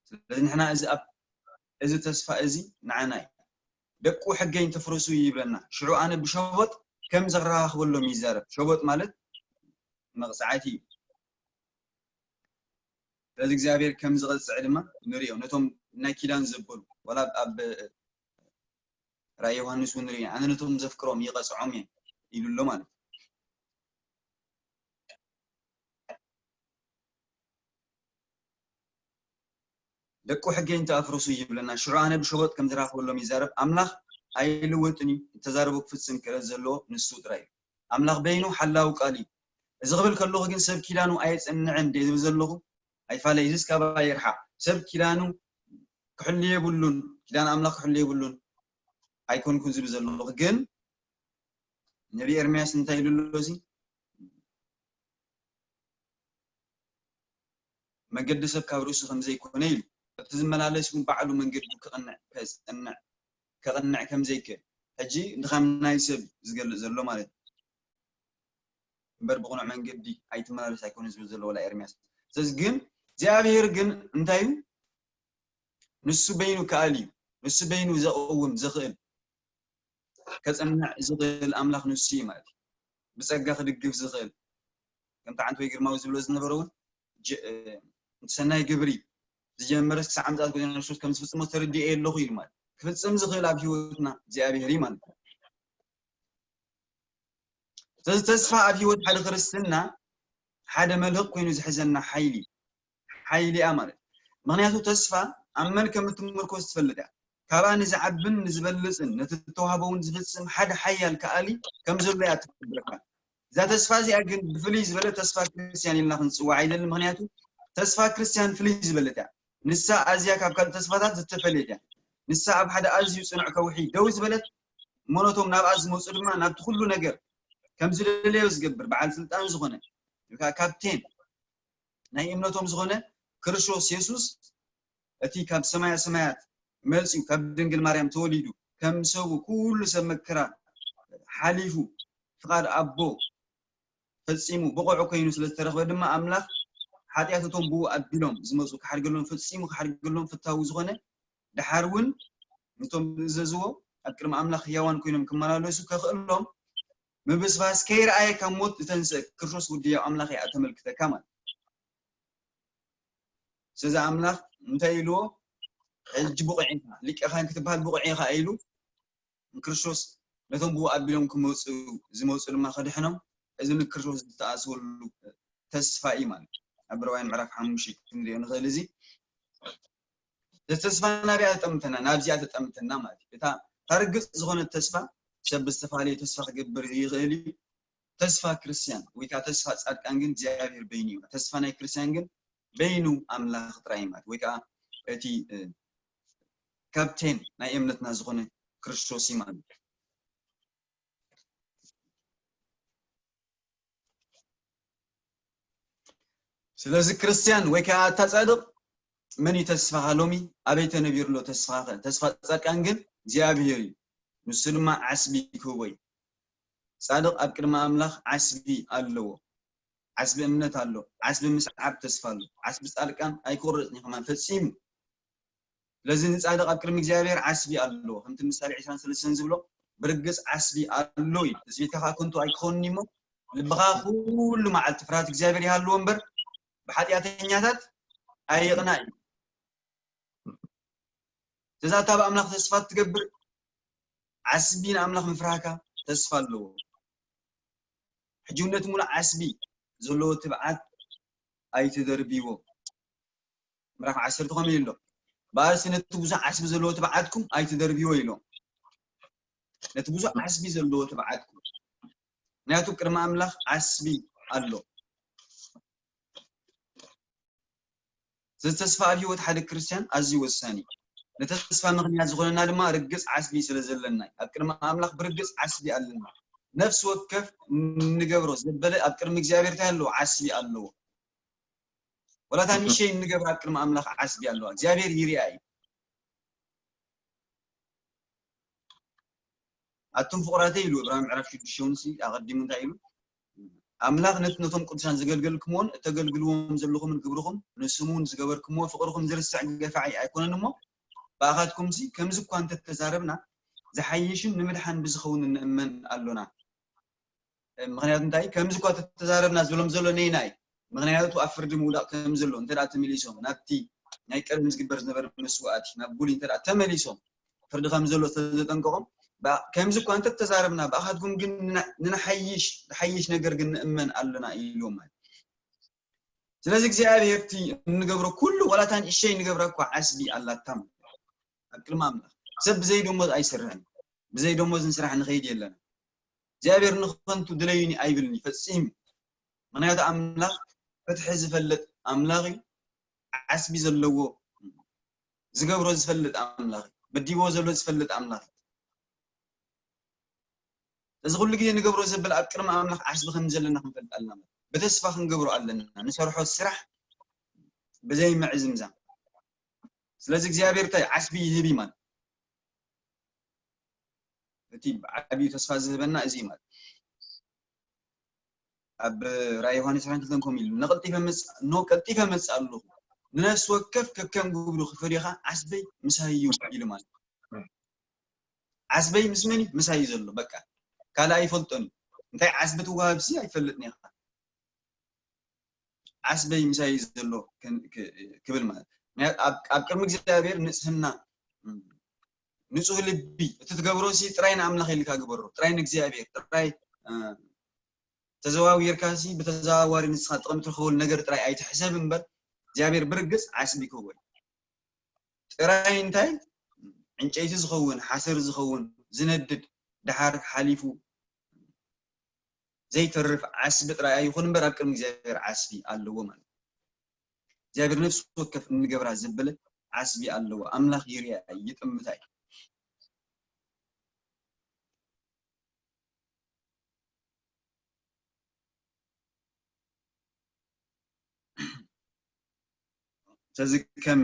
ስለዚ ንሕና እዚ ኣብ-፣ እዚ ተስፋ እዚ ንዓና እዩ። "ደቁ ሕገይ እንተፍረሱ" ይብለና። ሽዑ ኣነ ብሸቦጥ ከም ዘረኻኽበሎም ይዛረብ። ሸቦጥ ማለት መቕጻዕቲ እዩ። ስለዚ እግዚኣብሔር ከም ዝቐጽዕ ድማ ንሪኦ። ነቶም ናይ ኪዳን ዘበሉ፣ ዋላ ኣብ ራእይ ዮሃንስ እውን ንሪኦ። "ኣነ ነቶም ዘፍቅሮም ይቐጽዖም እየ" ኢሉ ኣሎ ማለት እዩ። "ደቁ ሕገይ እንተ ኣፍረሱ" ይብለና። ሽዑ ኣነ ብሸቦጥ ከም ዝራኸበሎም ይዛረብ። ኣምላኽ ኣይልወጥን እዩ። እተዛረቦ ክፍጽም ክእለት ዘለዎ ንሱ ጥራይ እዩ። ኣምላኽ በይኑ ሓላው ቃል እዩ። እዚ ክብል ከለኹ ግን ሰብ ኪዳኑ ኣየጽንዕን ድየ ዝብል ዘለኹ? ኣይፋለ፣ እዚስ ካባይ ይርሓቕ። ሰብ ኪዳኑ ክሕሉ የብሉን፣ ኪዳን ኣምላኽ ክሕሉ የብሉን ኣይኮንኩን ዝብል ዘለኹ። ግን ነቢ ኤርምያስ እንታይ ኢሉ ኣሎ እዚ? "መገዲ ሰብ ካብ ርእሱ ከም ዘይኮነ" ኢሉ። እቲ ዝመላለስ እውን ባዕሉ መንገዱ ክቕንዕ፣ ከጽንዕ፣ ከቕንዕ ከም ዘይክእል። ሕጂ ድኻም ናይ ሰብ ዝገልጽ ዘሎ ማለት እዩ። እምበር ብቕኑዕ መንገዲ ኣይትመላለስ ኣይኮነ ዝብል ዘሎ ወላ ኤርምያስ። ስለዚ ግን እግዚኣብሔር ግን እንታይ እዩ? ንሱ በይኑ ከኣል እዩ። ንሱ በይኑ ዘቕውም ዝኽእል፣ ከጸንዕ ዝኽእል ኣምላኽ ንሱ እዩ ማለት እዩ። ብጸጋ ክድግፍ ዝኽእል፣ ከምቲ ዓንተወይ ግርማዊ ዝብሎ ዝነበረ እውን፣ ጀ-፣ እ፣ ሰናይ ግብሪ ዝጀመረስ ክሳዕ ምጽኣት ጎይታና ክርስቶስ ከም ዝፍጽሞ ተረዲኤ ኣለኹ ኢሉ ማለት እዩ። ክፍጽም ዝኽእል ኣብ ህይወትና እግዚኣብሔር እዩ ማለት እዩ። ስለዚ ተስፋ ኣብ ህይወት ሓደ ክርስትና ሓደ መልህቕ ኮይኑ ዝሕዘና ሓይሊ፣ ሓይሊ እያ ማለት እዩ። ምኽንያቱ ተስፋ ኣብ መን ከም እትምርኮስ ትፈልጥ እያ። ካብኣ ንዝዓብን ንዝበልጽን ነቲ እተዋህቦ እውን ዝፍጽም ሓደ ሓያል ከኣሊ ከም ዘሎ እያ ትሕብረካ። እዛ ተስፋ እዚኣ ግን ብፍልይ ዝበለ ተስፋ ክርስትያን ኢልና ክንጽውዓ ኣይደልን። ምኽንያቱ ተስፋ ክርስትያን ፍልይ ዝበለት እያ። ንሳ ኣዝያ ካብ ካልእ ተስፋታት ዝተፈልየት እያ። ንሳ ኣብ ሓደ ኣዝዩ ጽኑዕ ከውሒ ደው ዝበለት እሞ ነቶም ናብኣ ዝመጹ ድማ ናብቲ ኩሉ ነገር ከም ዝደለዮ ዝገብር በዓል ስልጣን ዝኾነ፣ ወይ ከዓ ካፕቴን ናይ እምነቶም ዝኾነ ክርስቶስ የሱስ፣ እቲ ካብ ሰማያ ሰማያት መጺኡ፣ ካብ ድንግል ማርያም ተወሊዱ፣ ከም ሰቡ ኩሉ ሰብ መከራ ሓሊፉ፣ ፍቓድ ኣቦ ፈጺሙ ብቑዕ ኮይኑ ስለ ዝተረኽበ ድማ፣ ኣምላኽ ሓጢኣት እቶም ብኡ ኣቢሎም ዝመጹ ክሓድገሎም፣ ፈጺሙ ክሓድገሎም ፍታዊ ዝኾነ፣ ደሓር እውን ነቶም ዝእዘዝዎ ኣብ ቅድሚ ኣምላኽ ህያዋን ኮይኖም ክመላለሱ ከኽእሎም፣ ምብስባስ ከይረኣየ ካብ ሞት ዝተንስአ ክርስቶስ ወዲ ህያው ኣምላኽ እያ እተመልክተካ ማለት። ስለዚ ኣምላኽ እንታይ ኢልዎ? ሕጂ ብቑዕ ኢኻ፣ ሊቀ ካህን ክትበሃል ብቑዕ ኢኻ ኢሉ፣ ንክርስቶስ ነቶም ብኡ ኣቢሎም ክመጹ፣ ዝመጹ ድማ ከድሕኖም፣ እዚ ንክርስቶስ ዝተኣስወሉ ተስፋ እዩ ማለት እዩ። ኣብ ዕብራውያን ምዕራፍ ሓሙሽተ ክንሪኦ ንኽእል። እዚ፣ እዚ ተስፋ ናብኣ ተጠምተና፣ ናብዚኣ ተጠምተና ማለት እዩ። እታ፣ እታ ርግጽ ዝኾነት ተስፋ፣ ሰብ ብዝተፈላለየ ተስፋ ክገብር ይኽእል እዩ። ተስፋ ክርስትያን ወይ ከዓ ተስፋ ጻድቃን ግን እግዚኣብሔር በይኑ እዩ። ተስፋ ናይ ክርስትያን ግን በይኑ ኣምላኽ ጥራይ እዩ ማለት፣ ወይ ከዓ እቲ፣ እ፣ ካፕቴን ናይ እምነትና ዝኾነ ክርስቶስ እዩ ማለት እዩ። ስለዚ ክርስትያን ወይ ከዓ ኣታ ጻድቕ መን እዩ ተስፋኻ ሎሚ? ኣበይ ተነቢሩ ኣሎ ተስፋኻ? ተስፋ ጻድቃን ግን እግዚኣብሔር እዩ። ንሱ ድማ ዓስቢ ክህቦ እዩ። ጻድቕ ኣብ ቅድሚ ኣምላኽ ዓስቢ ኣለዎ። ዓስቢ እምነት ኣሎ። ዓስቢ ምስዓብ ተስፋ ኣሎ። ዓስቢ ጻድቃን ኣይቆርጽን እዩ ከማን ፈጺሙ። ስለዚ ንጻድቕ ኣብ ቅድሚ እግዚኣብሔር ዓስቢ ኣለዎ። ከምቲ ምሳሌ ዕስራን ሰለስተን ዝብሎ፣ ብርግጽ ዓስቢ ኣሎ እዩ። ትጽቢትካ ከኣ ከንቱ ኣይክኸንን እዩ እሞ፣ ልብኻ ኩሉ መዓልቲ ፍርሃት እግዚኣብሔር ይሃልዎ እምበር፣ ብሓጢኣተኛታት ኣይቕናእ እዩ። ስለዚ ኣታ ብኣምላኽ ተስፋ እትገብር፣ ዓስቢ ንኣምላኽ ምፍራህካ ተስፋ ኣለዎ። ሕጂ እውን ነቲ ሙሉእ ዓስቢ ዘለዎ ትብዓት ኣይትደርብይዎ። ምዕራፍ ዓሰርተ ከምኡ ኢሉ ኣሎ። በኣርሲ ነቲ ብዙሕ ዓስቢ ዘለዎ ትብዓትኩም ኣይትደርብይዎ ኢሉ። ነቲ ብዙሕ ዓስቢ ዘለዎ ትብዓትኩም። ምክንያቱ ቅድሚ ኣምላኽ ዓስቢ ኣሎ። እዚ ተስፋ ኣብ ህይወት ሓደ ክርስትያን ኣዝዩ ወሳኒ እዩ። ንተስፋ ምኽንያት ዝኾነና ድማ ርግጽ ዓስቢ ስለ ዘለና እዩ። ኣብ ቅድሚ ኣምላኽ ብርግጽ ዓስቢ ኣለና። ነፍሲ ወከፍ እንገብሮ ዘበለ ኣብ ቅድሚ እግዚኣብሔር እንታይ ኣለዎ? ዓስቢ ኣለዎ። ወላ እታ ንእሽተይ እንገብራ ኣብ ቅድሚ ኣምላኽ ዓስቢ ኣለዋ። እግዚኣብሔር ይሪኣ እዩ። ኣቱም ፍቑራተይ ኢሉ ዕብራውያን ምዕራፍ ሽዱሽተ እውን ሲ ኣቐዲሙ እንታይ ኢሉ? ኣምላኽ ነት-፣ ነቶም ቅዱሳን ዘገልገልክምዎን እተገልግልዎም ዘለኹምን ግብርኹም ንስሙ እውን ዝገበርክምዎ ፍቕርኹም ዝርስዕ ገፋዒ ኣይኮነን እሞ፣ ብኣኻትኩምሲ ከምዚ እኳ እንተተዛረብና ዝሓይሽን ንምድሓን ብዝኸውን እንእመን ኣሎና። ምኽንያቱ እንታይ? ከምዚ እኳ ተተዛረብና ዝብሎም ዘሎ ነይናይ። ምኽንያቱ ኣብ ፍርዲ ምውዳቕ ከም ዘሎ እንተ ደኣ ተመሊሶም፣ ናብቲ ናይ ቀደም ዝግበር ዝነበረ መስዋእቲ፣ ናብ ብሉይ እንተ ደኣ ተመሊሶም፣ ፍርዲ ከም ዘሎ ስለ ዘጠንቀቖም፣ ብኣ-፣ ከምዚ እኳ እንተ ተዛረብና፣ ብኣኻትኩም ግን ንና-፣ ንንሓይሽ፣ ዝሓይሽ ነገር ግን ንእመን ኣለና ኢልዎም ማለት። ስለዚ እግዚኣብሔር እቲ እንገብሮ ኩሉ፣ ዋላ እታ ንእሸይ እንገብራ እኳ ዓስቢ ኣላታ ማለት። ኣብ ቅድሚ ኣምላኽ። ሰብ ብዘይ ደሞዝ ኣይሰርሕን። ብዘይ ደሞዝ ንስራሕ ንኸይድ የለን። እግዚኣብሔር ንኸንቱ ድለዩኒ ኣይብልን እዩ፣ ፈጺሙ። ምኽንያቱ ኣምላኽ ፍትሒ ዝፈልጥ ኣምላኽ እዩ። ዓስቢ ዘለዎ ዝገብሮ ዝፈልጥ ኣምላኽ እዩ። በዲቦ ዘሎ ዝፈልጥ ኣምላኽ እዩ። እዚ ኩሉ ግዜ ንገብሮ ዘብል ኣብ ቅድሚ ኣምላኽ ዓስቢ ከም ዘለና ክንፈልጥ ኣለና። ብተስፋ ክንገብሮ ኣለና። ንሰርሖ ስራሕ ብዘይ ምዕዝምዛም። ስለዚ እግዚኣብሔር እንታይ ዓስቢ ይህብ እዩ ማለት። እቲ ዓብዩ ተስፋ ዝህበና እዚ እዩ ማለት። ኣብ ራእይ ዮሃንስ ዕስራን ክልተን ከምኡ ኢሉ፣ "ነቐልጢፈ መጽ-፣ ኖ ቀልጢፈ መጽእ ኣለኹ። ንነፍሲ ወከፍ ከከም ግብሩ ክፈድዮ ኸኣ ዓስበይ ምሳይ እዩ" ኢሉ ማለት። ዓስበይ ምስ መን እዩ? ምሳይ እዩ ዘሎ። በቃ ካልእ ኣይፈልጦን እዩ። እንታይ ዓስቢ ትወሃብ ሲ ኣይፈልጥን ኢኻ። ዓስበይ ምሳይ እዩ ዘሎ ክን-፣ ክ-፣ ክብል ማለት። ምክንያቱ ኣብ፣ ኣብ ቅድሚ እግዚኣብሔር ንጽህና፣ ንጹህ ልቢ፣ እቲ ትገብሮ ሲ ጥራይ ንኣምላኽ ኢልካ ግበሮ። ጥራይ ንእግዚኣብሔር፣ ጥራይ፣ እ፣ ተዘዋዊርካ ሲ ብተዘዋዋሪ ንስኻ ጥቕሚ ትረኽበሉ ነገር ጥራይ ኣይትሕሰብ እምበር፣ እግዚኣብሔር ብርግጽ ዓስቢ ክህቦ እዩ። ጥራይ እንታይ? ዕንጨይቲ ዝኸውን፣ ሓሰር ዝኸውን፣ ዝነድድ፣ ደሓር ሓሊፉ ዘይተርፍ ዓስቢ ጥራይ ኣይኹን እምበር፣ ኣብ ቅድሚ እግዚኣብሔር ዓስቢ ኣለዎ ማለት እዩ። እግዚኣብሔር ነፍሲ ወከፍ እንገብራ ዘበለ ዓስቢ ኣለዎ። ኣምላኽ ይሪኣ እዩ፣ ይጥምታ እዩ። ስለዚ ከም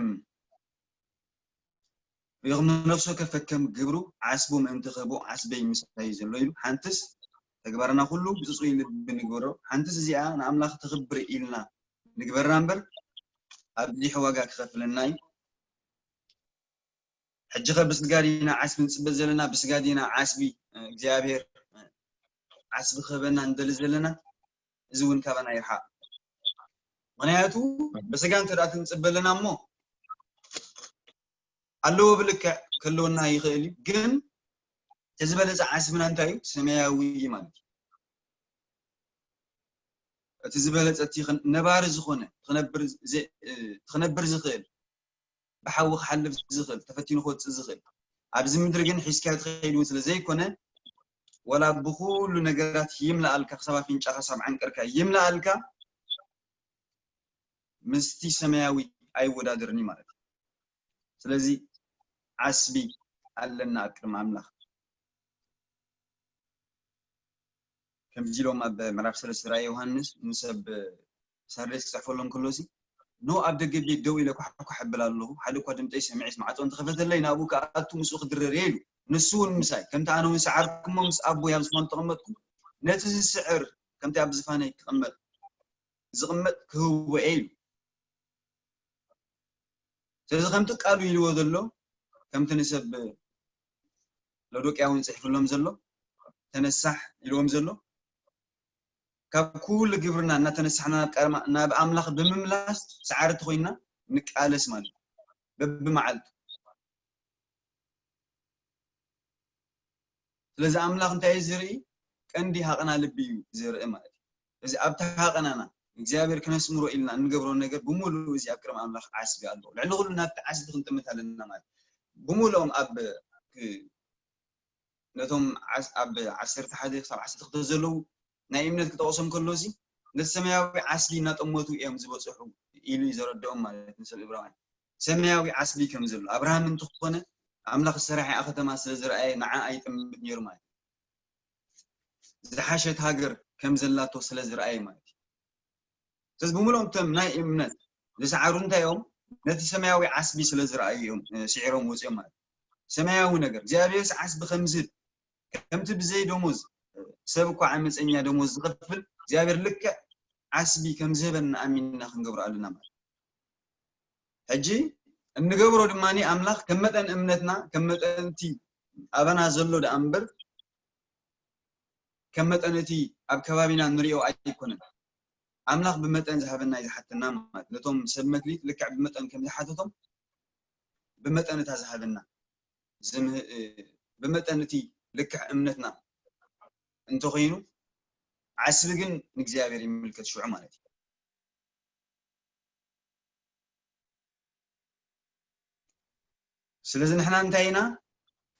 ይኹም ነፍሶ ከፈከም ግብሩ ዓስቡ ምእንቲ ክህቦ ዓስበይ ምሳይ ዘሎ ኢሉ። ሓንትስ ተግባርና ኩሉ ብፅፁይ ልቢ ንግበሮ። ሓንትስ እዚኣ ንኣምላኽ ተኽብር ኢልና ንግበርና እምበር ኣብዚሑ ዋጋ ክኸፍለና እዩ። ሕጂ ኸ ብስጋ ዲና ዓስቢ ንፅበ ዘለና? ብስጋ ዲና ዓስቢ እግዚኣብሔር ዓስቢ ክህበና ንደሊ ዘለና? እዚ እውን ካባና ይርሓቕ። ምኽንያቱ ብስጋ እንተ ደኣ ትንፅበ ኣለና እሞ ኣለዎ ብልክዕ ከለወና ይኽእል እዩ። ግን እቲ ዝበለፀ ዓስብና እንታይ እዩ? ሰማያዊ እዩ ማለት እዩ። እቲ ዝበለፀ እቲ ነባሪ ዝኾነ ክነብር ዝኽእል ብሓዊ ክሓልፍ ዝኽእል ተፈቲኑ ክወፅእ ዝኽእል ኣብዚ ምድሪ ግን ሒዝካዮ ትኸይድ እውን ስለ ዘይኮነ ወላ ብኩሉ ነገራት ይምልኣልካ ክሳብ ኣፍንጫኻ ክሳብ ዓንቀርካ ይምልኣልካ ምስቲ ሰማያዊ ኣይወዳደርን እዩ ማለት እዩ። ስለዚ ዓስቢ ኣለና ኣብ ቅድሚ ኣምላኽ። ከምዚ ኢሎም ኣብ ምዕራፍ ሰለስተ ራእይ ዮሃንስ ንሰብ ሳርዴስ ክፅሕፈሎም ከሎ ሲ ኖ ኣብ ደገ ቤት ደው ኢለ ኳሕኳሕ እብል ኣለኹ፣ ሓደ እኳ ድምፀይ ሰሚዐስ ማዕፆ እንተኸፈተለይ ናብኡ ክኣቱ ምስኡ ክድረር እየ ኢሉ። ንሱ እውን ምሳይ ከምቲ ኣነ እውን ሰዓርኩሞ ምስ ኣቦይ ኣብ ዝፋኑ ተቐመጥኩ ነቲ ዝስዕር ከምቲ ኣብ ዝፋነይ ክቐመጥ ዝቕመጥ ክህቦ እየ ኢሉ። ስለዚ ከምቲ ቃሉ ኢልዎ ዘሎ ከምቲ ንሰብ ሎዶቅያ እውን ፅሒፍሎም ዘሎ ተነሳሕ ኢልዎም ዘሎ ካብ ኩሉ ግብርና እናተነሳሕና ናብ ኣምላኽ ብምምላስ ሰዓርቲ ኮይና ንቃለስ ማለት እዩ በብመዓልቱ። ስለዚ ኣምላኽ እንታይ እዩ ዝርኢ? ቀንዲ ሃቐና ልቢ እዩ ዝርኢ ማለት እዩ። እዚ ኣብቲ ሃቐናና እግዚኣብሔር ክነስምሮ ኢልና እንገብሮ ነገር ብምሉእ እዚ ኣብ ቅድሚ ኣምላኽ ዓስቢ ኣለዎ። ልዕሊ ኩሉ ናብቲ ዓስቢ ክንጥምት ኣለና ማለት እዩ። ብምሉኦም ኣብ ነቶም ኣብ ዓሰርተ ሓደ ክሳብ ዓሰርተ ክልተ ዘለዉ ናይ እምነት ክጠቕሶም ከሎ እዚ ነቲ ሰማያዊ ዓስቢ እናጠመቱ እዮም ዝበፅሑ ኢሉ እዩ ዘረድኦም ማለት ንሰብ እብራውያን ሰማያዊ ዓስቢ ከም ዘሎ ኣብርሃም እንተኾነ ኣምላኽ ዝሰራሐ ከተማ ስለ ዝረኣየ ንዓ ኣይጥምት ነይሩ ማለት ዝሓሸት ሃገር ከም ዘላቶ ስለ ዝረኣየ ማለት እዩ። ስለዚ ብምልኦም እቶም ናይ እምነት ዝሰዓሩ እንታይ እዮም? ነቲ ሰማያዊ ዓስቢ ስለ ዝረኣዩ እዮም ስዒሮም ወፂኦም ማለት እዩ። ሰማያዊ ነገር እግዚኣብሔርስ ዓስቢ ከምዝህብ ከምቲ ብዘይ ደሞዝ ሰብ እኳ ዓመፀኛ ደሞዝ ዝኸፍል እግዚኣብሔር ልክዕ ዓስቢ ከምዝህበና ኣሚንና ክንገብሮ ኣለና ማለት ሕጂ እንገብሮ ድማ ኣምላኽ ከም መጠን እምነትና ከም መጠን እቲ ኣባና ዘሎ ደኣ እምበር ከም መጠን እቲ ኣብ ከባቢና ንሪኦ ኣይኮነን። ኣምላኽ ብመጠን ዝሃበና እዩ ዝሓተና ማለት ነቶም ሰብ መክሊት ልክዕ ብመጠን ከም ዝሓተቶም ብመጠን እታ ዝሃበና ብመጠን እቲ ልክዕ እምነትና እንተኾይኑ ዓስቢ ግን ንእግዚኣብሔር ይምልከት ሽዑ ማለት እዩ። ስለዚ ንሕና እንታይ ኢና?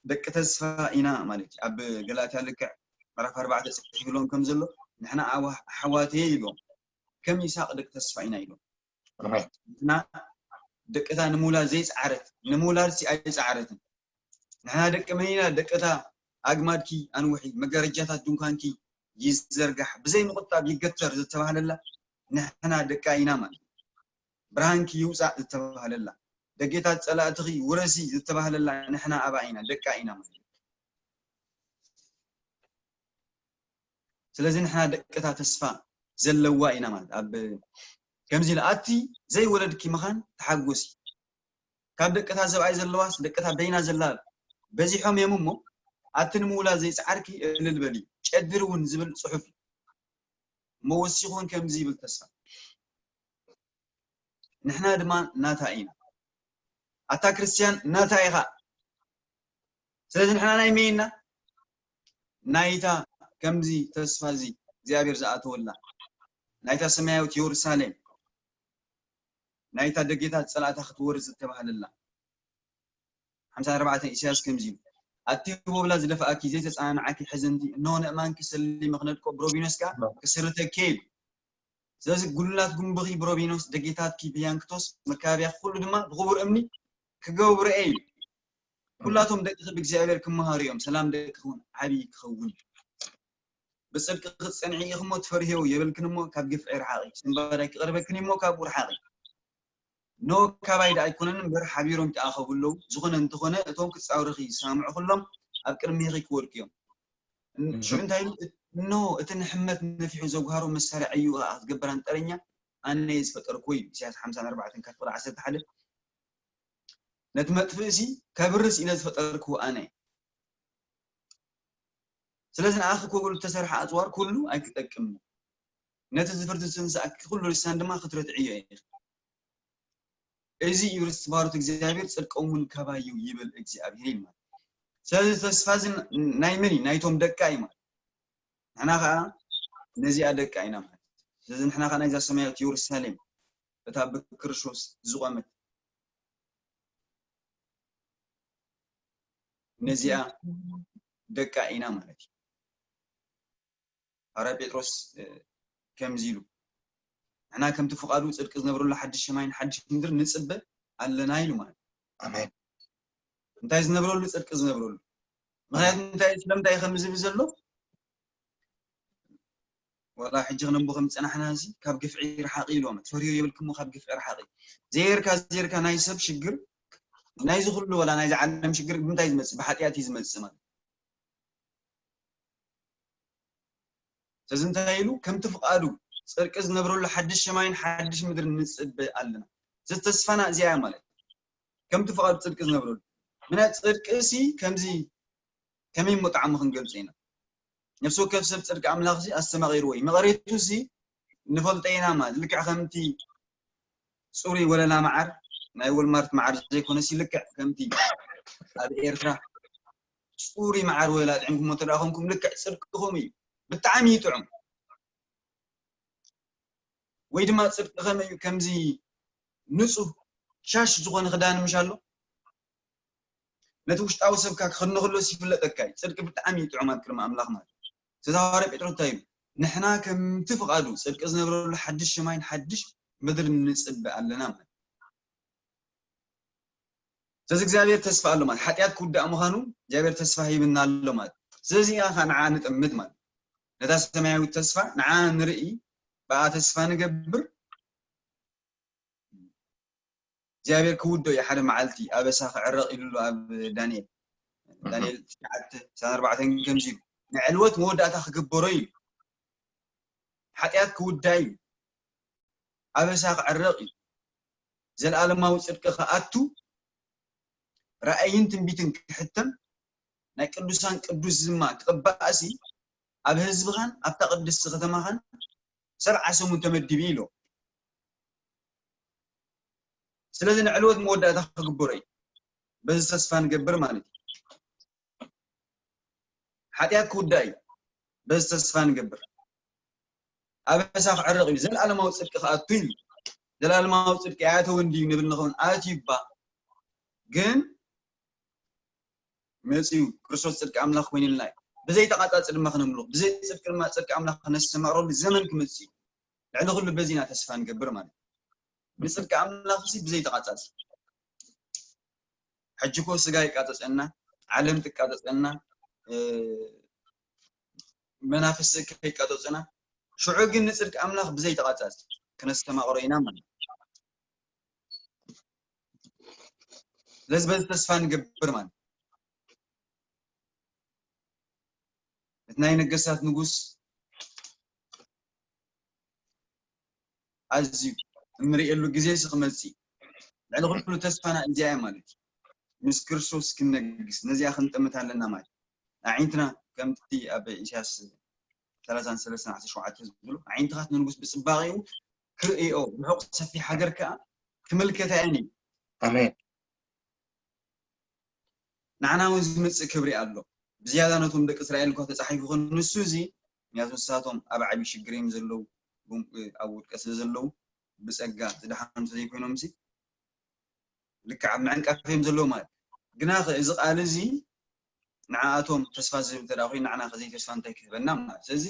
ደቂ ተስፋ ኢና ማለት እዩ። ኣብ ገላትያ ልክዕ ምዕራፍ ኣርባዕተ ፅሒፍሎም ከም ዘሎ ንሕና ኣሕዋት እየ ኢሎም ከም ይስሐቅ ደቂ ተስፋ ኢና ኢሎም። ንሕና ደቅታ ንምውላድ ዘይፀዓረት ንምውላድ ሲ ኣይፀዓረትን። ንሕና ደቂ መን ኢና? ደቅታ ኣግማድኪ ኣንውሒ፣ መጋረጃታት ድንኳንኪ ይዘርጋሕ፣ ብዘይ ምቁጣብ ይገተር ዝተባህለላ ንሕና ደቃ ኢና ማለት እዩ። ብርሃንኪ ይውፃእ ዝተባህለላ፣ ደጌታት ፀላእትኺ ውረሲ ዝተባህለላ ንሕና ኣባ ኢና፣ ደቃ ኢና ማለት እዩ። ስለዚ ንሕና ደቅታ ተስፋ ዘለዋ ኢና ማለት ኣብ ከምዚ ኢለ ኣቲ ዘይወለድኪ ምኻን ተሓጎሲ ካብ ደቅታ ሰብኣይ ዘለዋስ ደቅታ በይና ዘላ በዚሖም እዮም እሞ ኣቲ ንምውላድ ዘይፀዓርኪ እልል በሊ ጨድር እውን ዝብል ፅሑፍ እሞ ወሲኹ እውን ከምዚ ይብል ተስፋ ንሕና ድማ ናታ ኢና ኣታ ክርስትያን ናታ ኢኻ ስለዚ ንሕና ናይ መይና ናይታ ከምዚ ተስፋ እዚ እግዚኣብሔር ዝኣተወላ ናይታ ሰማያዊት የሩሳሌም ናይታ ደጌታት ጸላእታ ክትወርስ ዝተባህለላ ሓምሳ ኣርባዕተ ኢሳያስ ከምዚ ኢሉ ኣቲ ቦብላ ዝደፍኣኪ ዘይተጸናንዓኪ ሕዘንቲ እነሆ ነእማንኪ ሰሊመ ክነድቆ ብሮቢኖስ ከኣ ክስርተኪ ኢሉ ስለዚ ጉልላት ጉንብኺ ብሮቢኖስ ደጌታትኪ ብያንክቶስ መካብያ ኩሉ ድማ ብኽቡር እምኒ ክገብሮ ኢሉ ኩላቶም ደቂ ሰብ እግዚኣብሔር ክመሃሩ እዮም ሰላም ደቂ ክውን ዓብዪ ክኸውን ብፅድቂ ክትፀንዒ ኢኽሞ ትፈርህዮ የበልክን እሞ ካብ ግፍዒ ርሓቒ ስንባዳይ ክቐርበክን እሞ ካብኡ ርሓቒ ኖ ካባይ ደኣ ኣይኮነን እምበር ሓቢሮም ይተኣኸቡ ኣለዉ። ዝኾነ እንተኾነ እቶም ክጻወሩኺ ዝሰማምዑ ኩሎም ኣብ ቅድሚኺ ክወድቁ እዮም። እን- ሽዑ እንታይ ኢሉ? ኖ እቲ ንሕመት ነፊሑ ዘጉሃሮ መሳርያ እዩ ኸኣ ክትገብር ኣንጠረኛ ኣነ እየ ዝፈጠርኩዎ እዩ። ኢሳያስ ሓምሳን ኣርባዕተን ካብ ፍቕዲ ዓሰርተ ሓደ ነቲ መጥፍእሲ ከብርስ ኢለ ዝፈጠርኩዎ ኣነ እየ። ስለዚ ንኣኺ ክወግሉ ዝተሰርሐ ኣጽዋር ኩሉ ኣይክጠቅምን እዩ። ነቲ ዝፍርድ ዝንስኣኪ ኩሉ ልሳን ድማ ክትረትዕዮ ኢኺ። እዚ እዩ ርስቲ ባሮት እግዚኣብሔር ጽድቆም እውን ካባይ እዩ ይብል እግዚኣብሔር እዩ ማለት። ስለዚ ተስፋ እዚ ናይ መን እዩ? ናይቶም ደቃ እዩ ማለት። ንሕና ከዓ ነዚኣ ደቃ ኢና ማለት። ስለዚ ንሕና ከዓ ናይዛ ሰማያዊት የሩሳሌም እታ ብክርስቶስ ዝቆመት ነዚኣ ደቃ ኢና ማለት እዩ። ሃዋርያ ጴጥሮስ ከምዚ ኢሉ ንሕና ከምቲ ፍቓዱ ጽድቂ ዝነብረሉ ሓድሽ ሰማይን ሓድሽ ምድሪ ንጽበ ኣለና ኢሉ ማለት እዩ። ኣሜን። እንታይ ዝነብረሉ? ጽድቂ ዝነብረሉ። ምክንያቱ እንታይ ስለምንታይ ከም ዝብል ዘሎ ወላ ሕጂ ክነንቦ ከም ዝጸናሕና እዚ ካብ ግፍዒ ርሓቂ ኢልዎም ትፈርዮ የብልክሞ ካብ ግፍዒ ርሓቂ ዜርካ ዜርካ ናይ ሰብ ሽግር ናይዚ ኩሉ ወላ ናይዚ ዓለም ሽግር ብምንታይ ዝመጽእ ብሓጢኣት እዩ ዝመጽእ ማለት ስለዚ እንታይ ኢሉ ከምቲ ፍቓዱ ጽድቂ ዝነብረሉ ሓድሽ ሰማይን ሓድሽ ምድርን ንጽበ ኣለና እዚ ተስፋና እዚኣ ማለት ከምቲ ፍቓዱ ጽድቂ ዝነብረሉ ምና ጽድቂ ሲ ከምዚ ከመይ ሞ ጣዕሙ ክንገልጾ ኢና ነፍሲ ወከፍ ሰብ ጽድቂ ኣምላኽ ሲ ኣስተማቒርዎ እዩ መቐሬቱ ሲ ንፈልጦ ኢና ማለት ልክዕ ከምቲ ፅሩይ ወለላ መዓር ናይ ወልማርት መዓር ዘይኮነ ሲ ልክዕ ከምቲ ኣብ ኤርትራ ፅሩይ መዓር ወለላ ጥዕምኩም ተደኣ ኮንኩም ልክዕ ፅድቅኹም እዩ ብጣዕሚ እዩ ጥዑም ወይ ድማ ፅድቂ ከመይ እዩ ከምዚ ንፁህ ሻሽ ዝኾነ ክዳን ምሽ ኣሎ ነቲ ውሽጣዊ ሰብካ ክኽድኖ ከሎ ይፍለጠካ እዩ ፅድቂ ብጣዕሚ እዩ ጥዑም ኣብ ቅድሚ ኣምላኽ ማለት ስለዚ ሃዋርያ ጴጥሮስ እንታይ ኢሉ ንሕና ከምቲ ፍቓዱ ጽድቂ ዝነብረሉ ሓድሽ ሰማይን ሓድሽ ምድርን ንጽበ ኣለና ማለት ስለዚ እግዚኣብሔር ተስፋ ኣሎ ማለት ሓጢኣት ክውዳእ ምዃኑ እግዚኣብሔር ተስፋ ሂብና ኣሎ ማለት ስለዚ እያ ከዓ ንዓ ንጥምት ማለት ነታ ሰማያዊት ተስፋ ንዓ ንርኢ ብኣ ተስፋ ንገብር እግዚኣብሔር ክውዶ እዩ ሓደ መዓልቲ ኣበሳ ክዕረቕ ኢሉ ኣሎ ኣብ ዳንኤል ዳንኤል ትሽዓተ ዕስራን ኣርባዕተን ከምዚ ኢሉ ንዕልወት መወዳእታ ክግበሮ እዩ ሓጢኣት ክውዳ እዩ ኣበሳ ክዕረቕ እዩ ዘለኣለማዊ ፅድቂ ክኣቱ ራእይን ትንቢትን ክሕተም ናይ ቅዱሳን ቅዱስ ዝማ ክቕባእሲ ኣብ ህዝብኻን ኣብታ ቅድስቲ ከተማኻን ሰብዓ ሰሙን ተመዲቡ ኢሉ ስለዚ ንዕልወት መወዳእታ ክግበሮ እዩ በዚ ተስፋ ንገብር ማለት እዩ ሓጢኣት ክውዳእ እዩ በዚ ተስፋ ንገብር ኣበሳ ክዕረቕ እዩ ዘለኣለማዊ ፅድቂ ክኣቱ እዩ ዘለኣለማዊ ፅድቂ ኣያተወ እንድዩ ንብል ንኸውን ኣትዩ እባ ግን መፅዩ ክርስቶስ ፅድቂ ኣምላኽ ኮይኑልና እዩ ብዘይተቓፃፂ ድማ ክነምልኽ ብዘይ ፅድቂ ድማ ፅድቂ ኣምላኽ ክነስተማቕረሉ ዘመን ክመፅእ እዩ ልዕሊ ኩሉ በዚ ኢና ተስፋ ንገብር ማለት እዩ ንፅድቂ ኣምላኽ ሲ ብዘይተቓፃፂ ሕጂ ኮ ስጋ ይቃፀፀና ዓለም ትቃፀፀና መናፍስ ከይቃፀፁና ሽዑ ግን ንፅድቂ ኣምላኽ ብዘይተቓፃፂ ክነስተማቕሮ ኢና ማለት ስለዚ በዚ ተስፋ ንገብር ማለት እቲ ናይ ነገስታት ንጉስ ኣዝዩ እንርእየሉ ግዜ ሲ ክመጽእ ልዕሊ ኩሉ ተስፋና እዚኣ እያ ማለት እዩ ምስ ክርስቶስ ክንነግስ ነዚኣ ክንጠምት ኣለና ማለት ኣዒንትና ከምቲ ኣብ ኢሳያስ ሰላሳን ሰለስተን ዓሰርተ ሸውዓተ ዝብሉ ኣዒንትኻት ንንጉስ ብጽባቂኡ ክርእዮ ብሕቕ ሰፊሕ ሃገር ከኣ ክምልከታ እየን እዩ ኣሜን ንዓና እውን ዝመፅእ ክብሪ ኣሎ ብዝያዳ ነቶም ደቂ እስራኤል እኳ ተፃሒፉ ይኹን ንሱ እዚ ምክንያቱ ንሳቶም ኣብ ዓብዪ ሽግር እዮም ዘለዉ ኣብ ውድቀት ስለ ዘለዉ ብፀጋ ዝደሓኑ ዘይኮይኖም ሲ ልክዕ ኣብ ምዕንቃፍ እዮም ዘለዉ ማለት ግና እዚ ቃል እዚ ንዓኣቶም ተስፋ ዝህብ እንተ ኮይኑ ንዓና ከ ዘይተስፋ እንታይ ክህበና ማለት ስለዚ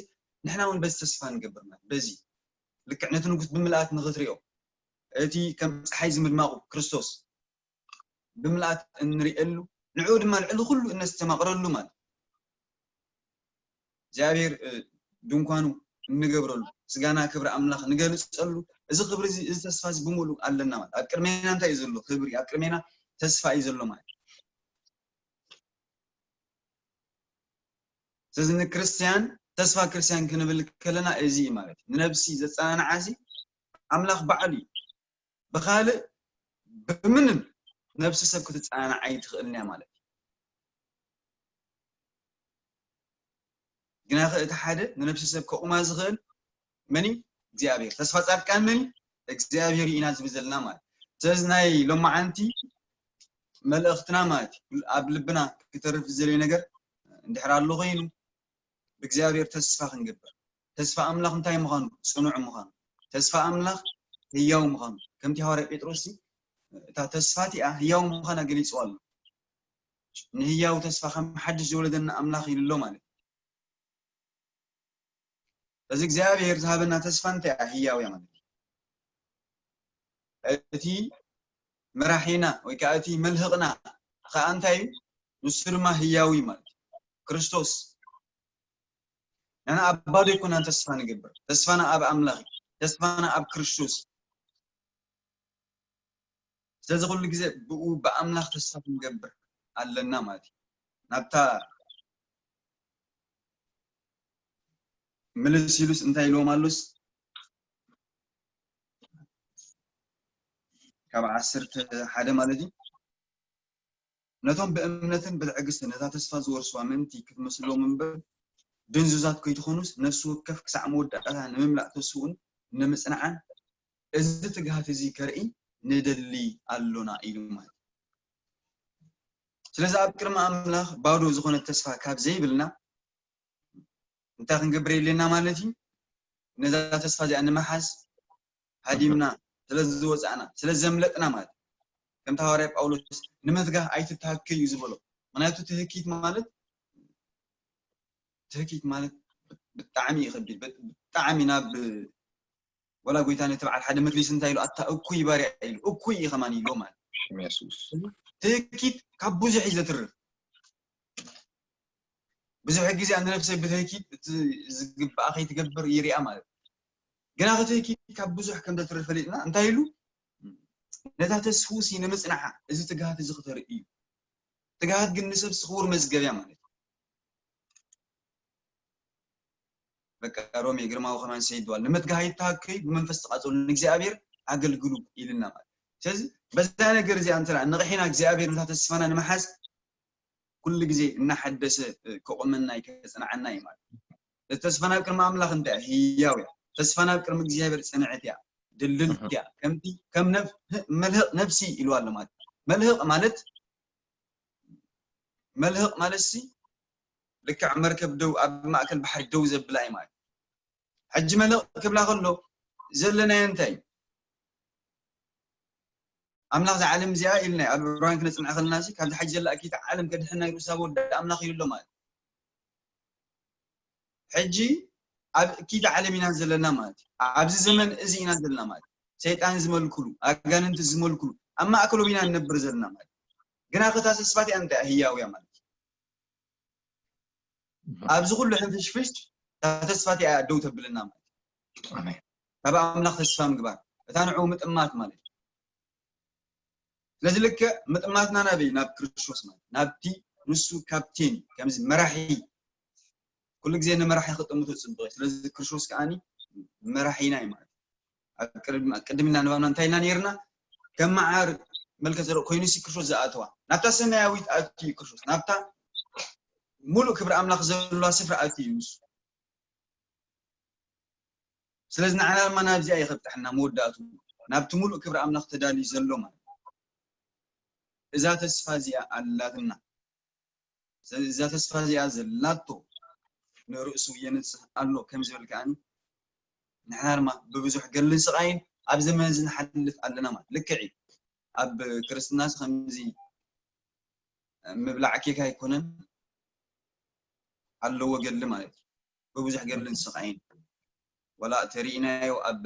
ንሕና እውን በዚ ተስፋ ንገብር ማለት በዚ ልክዕ ነቲ ንጉስ ብምልኣት ንኽትሪኦ እቲ ከም ፀሓይ ዝምድማቑ ክርስቶስ ብምልኣት እንርእየሉ ንዕኡ ድማ ልዕሊ ኩሉ እነስተማቕረሉ ማለት እግዚኣብሔር ድንኳኑ እንገብረሉ፣ ስጋና ክብሪ ኣምላኽ ንገልጸሉ፣ እዚ ክብሪ እዚ፣ እዚ ተስፋ እዚ ብምሉእ ኣለና ማለት። ኣብ ቅድሜና እንታይ እዩ ዘሎ? ክብሪ። ኣብ ቅድሜና ተስፋ እዩ ዘሎ ማለት። ስለዚ ንክርስትያን፣ ተስፋ ክርስትያን ክንብል ከለና እዚ እዩ ማለት እዩ። ንነብሲ ዘጸናንዓ እዚ ኣምላኽ ባዕሉ እዩ። ብኻልእ ብምንም ነብሲ ሰብ ክትጸናናዕ ኣይትኽእልን እያ ማለት እዩ። ግናኸ እቲ ሓደ ንነብሲ ሰብ ከቑማ ዝኽእል መን እዩ? እግዚኣብሔር። ተስፋ ጻድቃን መን እዩ? እግዚኣብሔር ኢና ዝብል ዘለና ማለት እዩ። ስለዚ ናይ ሎማዓንቲ መልእኽትና ማለት እዩ፣ ኣብ ልብና ክተርፍ ዝደልዮ ነገር እንድሕር ኣሎ ኮይኑ፣ ብእግዚኣብሔር ተስፋ ክንገብር። ተስፋ ኣምላኽ እንታይ ምዃኑ? ጽኑዕ ምዃኑ። ተስፋ ኣምላኽ ህያው ምዃኑ። ከምቲ ሃዋርያ ጴጥሮስ እታ ተስፋ እቲኣ ህያው ምዃና ገሊጽዋ ኣሎ። ንህያው ተስፋ ከም ሓድሽ ዝወለደና ኣምላኽ ኢሉ ኣሎ ማለት እዩ። እዚ እግዚኣብሔር ዝሃበና ተስፋ እንታይ እያ? ህያው እያ ማለት እዩ። እቲ መራሒና ወይ ከዓ እቲ መልህቕና ከዓ እንታይ እዩ? ንሱ ድማ ህያው እዩ ማለት እዩ። ክርስቶስ። ንሕና ኣብ ባዶ ኣይኮናን ተስፋ ንገብር። ተስፋና ኣብ ኣምላኽ እዩ። ተስፋና ኣብ ክርስቶስ እዩ። ስለዚ ኩሉ ግዜ ብኡ ብኣምላኽ ተስፋ ክንገብር ኣለና ማለት እዩ። ናብታ ምልስ ኢሉስ እንታይ ኢልዎም ኣሎስ? ካብ ዓሰርተ ሓደ ማለት እዩ። ነቶም ብእምነትን ብትዕግስትን ነታ ተስፋ ዝወርስዋ ምእንቲ ክትመስሎም እምበር፣ ድንዙዛት ከይትኾኑስ፣ ነፍሲ ወከፍ ክሳዕ መወዳእታ ንምምላእ ተስፍኡን ንምጽናዕን፣ እዚ ትግሃት እዚ ከርኢ ንደሊ ኣሎና ኢሉ ማለት እዩ። ስለዚ ኣብ ቅድሚ ኣምላኽ ባዶ ዝኾነ ተስፋ ካብ ዘይብልና፣ እንታይ ክንገብር የድልየና ማለት እዩ? ነዛ ተስፋ እዚኣ ንምሓዝ ሃዲምና ስለ ዝወጻእና፣ ስለ ዘምለጥና ማለት እዩ። ከምቲ ሃዋርያ ጳውሎስ ንምትጋህ ኣይትተሃከዩ እዩ ዝበሎ። ምኽንያቱ ትህኪት ማለት፣ ትህኪት ማለት ብጣዕሚ እዩ ከቢድ። ብጣዕሚ ናብ፣ ወላ ጎይታ ነቲ በዓል ሓደ መክሊስ እንታይ ኢሉ? ኣታ እኩይ ባርያ ኢሉ። እኩይ እዩ ከማን ኢሉ ማለት እዩ። ሽም የሱስ። ትህኪት ካብ ብዙሕ እዩ ዘትርፍ። ብዙሕ ግዜ ንነፍሰይ ብትህኪት እቲ ዝግባኣ ከይትገብር ይሪኣ ማለት እዩ። ግና ክትህኪት ካብ ብዙሕ ከም ዘትርፍ ፈሊጥና እንታይ ኢሉ? ነታ ተስፍኡ ሲ ንምጽናሓ እዚ ትግሃት እዚ ክተርኢ እዩ። ትግሃት ግን ንሰብሲ ክቡር መዝገብ እያ ማለት እዩ። በቃ ሮሜ ግርማዊ ከማን ሰይድዋል ንምትጋህ ይተሃከዩ ብመንፈስ ተቃጸሉ ንእግዚኣብሔር ኣገልግሉ ኢልና ማለት። ስለዚ በዛ ነገር እዚኣ እንተ ንቕሒና እግዚኣብሔር ነታ ተስፋና ንምሓዝ ኩሉ ግዜ እናሓደሰ ከቆመና እዩ፣ ከጽንዓና እዩ ማለት። እቲ ተስፋና ኣብ ቅድሚ ኣምላኽ እንታይ ህያው እያ። ተስፋና ኣብ ቅድሚ እግዚኣብሔር ጽንዕት እያ፣ ድልድልቲ እያ። ከምቲ ከም ነፍ-፣ መልህቕ ነፍሲ ኢሉ ኣሎ ማለት። መልህቕ ማለት፣ መልህቕ ማለት ሲ ልክዕ መርከብ ደው ኣብ ማእከል ባሕሪ ደው ዘብላ እዩ ማለት። ሕጂ መልህቕ ክብላ ከሎ ዘለናዮ እንታይ እዩ? ኣምላኽ እዛ ዓለም እዚኣ ኢልና ኣብ ዕብራውያን ክነጽንዕ ከለና ሲ ካብዚ ሕጂ ዘላ እኪታ ዓለም ከድሕና ኢሉ ዝሳብ ወዲ ኣምላኽ ኢሉ ኣሎ ማለት። ሕጂ ኣብ እኪታ ዓለም ኢና ዘለና ማለት እዩ። ኣብዚ ዘመን እዚ ኢና ዘለና ማለት እዩ። ሰይጣን ዝመልክሉ፣ ኣጋንንቲ ዝመልክሉ፣ ኣብ ማእከሎም ኢና ንነብር ዘለና ማለት እዩ። ግና ከታ ተስፋ እቲኣ እንታይ እያ? ህያው እያ ማለት እዩ። ኣብዚ ኩሉ ሕንፍሽፍሽ እታ ተስፋ እቲኣ እያ ደው ተብልና ማለት እዩ። ኣሜን። ካብ ኣምላኽ ተስፋ ምግባር፣ እታ ንዕኡ ምጥማት ማለት እዩ። ስለዚ ልክዕ ምጥማትና ናበይ? ናብ ክርስቶስ ማለት ናብቲ ንሱ ካፕቴን እዩ፣ ከምዚ መራሒ፣ ኩሉ ግዜ ንመራሒ ክጥምቶ ጽቡቕ እዩ። ስለዚ ክርስቶስ ከኣኒ መራሒና እዩ ማለት እዩ። ኣብ ቅድም-፣ ቅድም ኢልና ንባብና እንታይ ኢልና ነይርና? ከም መዓር መልከ ዘርእ ኮይኑ ሲ ክርስቶስ ዝኣተዋ ናብታ ሰማያዊት ኣትዩ እዩ ክርስቶስ፣ ናብታ ሙሉእ ክብሪ ኣምላኽ ዘለዋ ስፍራ ኣትዩ እዩ ንሱ። ስለዚ ንዓና ድማ ናብዚኣ እዩ ከብጽሓና መወዳእቱ፣ ናብቲ ሙሉእ ክብሪ ኣምላኽ ተዳልዩ ዘሎ ማለት እዩ። እዛ ተስፋ እዚኣ ኣላትና። ስለዚ እዛ ተስፋ እዚኣ ዘላቶ ንርእሱ የንጽህ ኣሎ ከም ዝብል ከኣኒ ንሕና ድማ ብብዙሕ ገድልን ስቓይን ኣብ ዘመን እዚ ንሓልፍ ኣለና ማለት ልክዕ እዩ። ኣብ ክርስትናስ ከምዚ ምብላዕ ኬክ ኣይኮነን፣ ኣለዎ ገድሊ ማለት እዩ። ብብዙሕ ገድልን ስቓይን ወላ ተሪኢናዮ ኣብ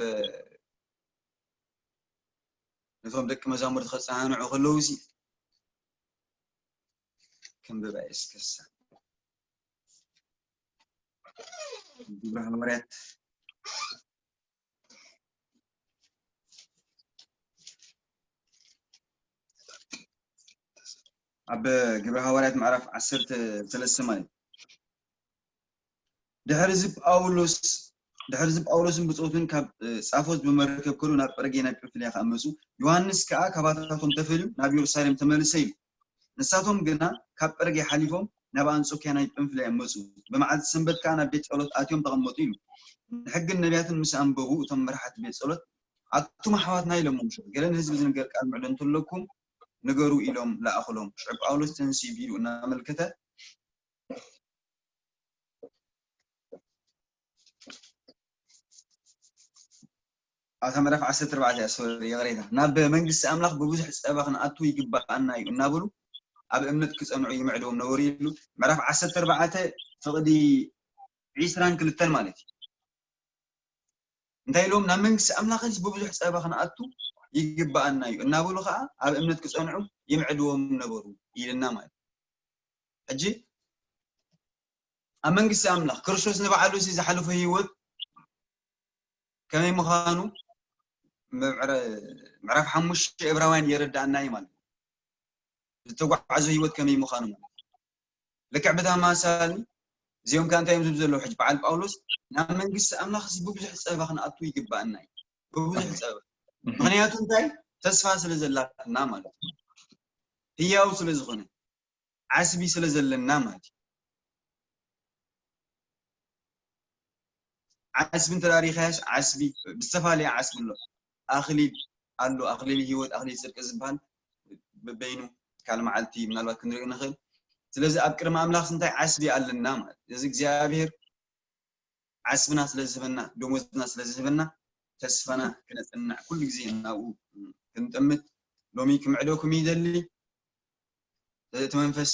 ነቶም ደቂ መዛሙርቲ ከጸናንዑ ከለዉ ሲ ክንብባ እስከሳ ግብረ ሃዋርያት ኣብ ግብረ ሃዋርያት ምዕራፍ ዓሰርተ ሰለስተ ማለት እዩ። ድሕሪ እዚ ጳውሎስ ድሕሪ እዚ ጳውሎስን ብጾቱን ካብ ጻፎስ ብመርከብ ከዱ ናብ ጴርጌ ናይ ጵንፍልያ ከኣ መጹ። ዮሃንስ ከኣ ካባታቶም ተፈልዩ ናብ የሩሳሌም ተመልሰ ኢሉ። ንሳቶም ግና ካብ ጴርጌ ሓሊፎም ናብ ኣንጾክያ ናይ ጵንፍልያ መጹ። ብመዓልቲ ሰንበት ከኣ ናብ ቤት ጸሎት ኣትዮም ተቐመጡ ኢሉ። ንሕግን ነቢያትን ምስ ኣንበቡ እቶም መራሕቲ ቤት ጸሎት ኣቱም ኣሕዋትና ኢሎሞም ሽዑ ገለ ንህዝቢ ዝንገር ቃል ምዕዶ እንተለኩም ንገሩ ኢሎም ለኣኹሎም። ሽዑ ጳውሎስ ተንሲኡ ብኢዱ እናመልከተ ኣብታ ምዕራፍ ዓሰርተ ኣርባዕተ እያ፣ ሶሪ፣ ይቕሬታ። ናብ መንግስቲ ኣምላኽ ብብዙሕ ጸባ ክንኣቱ ይግባኣና እዩ እናበሉ ኣብ እምነት ክጸንዑ ይምዕድዎም ነበሩ ኢሉ። ምዕራፍ ዓሰርተ ኣርባዕተ ፍቕዲ ዒስራን ክልተን ማለት እዩ። እንታይ ኢሎም? ናብ መንግስቲ ኣምላኽስ ብብዙሕ ጸባ ክንኣቱ ይግባኣና እዩ እናበሉ ከዓ ኣብ እምነት ክጸንዑ ይምዕድዎም ነበሩ ኢልና ማለት እዩ። ሕጂ ኣብ መንግስቲ ኣምላኽ ክርስቶስ ንባዕሉ እዚ ዝሓለፎ ህይወት ከመይ ምዃኑ ምዕረ- ምዕራፍ ሓሙሽተ ዕብራውያን የረዳእና እዩ ማለት እዩ። ዝተጓዓዞ ህይወት ከመይ ምዃኑ ማለት እዩ። ልክዕ ብተመሳሳሊ እዚኦም ከ እንታይ እዮም ዝብሉ ዘለዉ? ሕጂ በዓል ጳውሎስ ናብ መንግስቲ ኣምላኽ እዚ ብብዙሕ ጸባ ክንኣቱ ይግባኣና እዩ። ብብዙሕ ጸባ። ምኽንያቱ እንታይ? ተስፋ ስለ ዘላትና ማለት እዩ። ህያው ስለ ዝኾነ፣ ዓስቢ ስለ ዘለና ማለት እዩ። ዓስቢ እንተ ሪኻያስ ዓስቢ ብዝተፈላለየ ዓስቢ ኣሎ። ኣኽሊል ኣሎ፣ ኣኽሊል ህይወት፣ ኣኽሊል ጽድቂ ዝበሃል በበይኑ ካል መዓልቲ ምናልባት ክንርኢ ንኽእል። ስለዚ ኣብ ቅድሚ ኣምላኽ እንታይ ዓስቢ ኣለና ማለት እዩ። እዚ እግዚኣብሔር ዓስብና ስለ ዝህበና፣ ደሞዝና ስለ ዝህበና ተስፋና ክነጽንዕ ኩሉ ግዜ ናብኡ ክንጠምት ሎሚ ክምዕደኩም ይደሊ። እቲ መንፈስ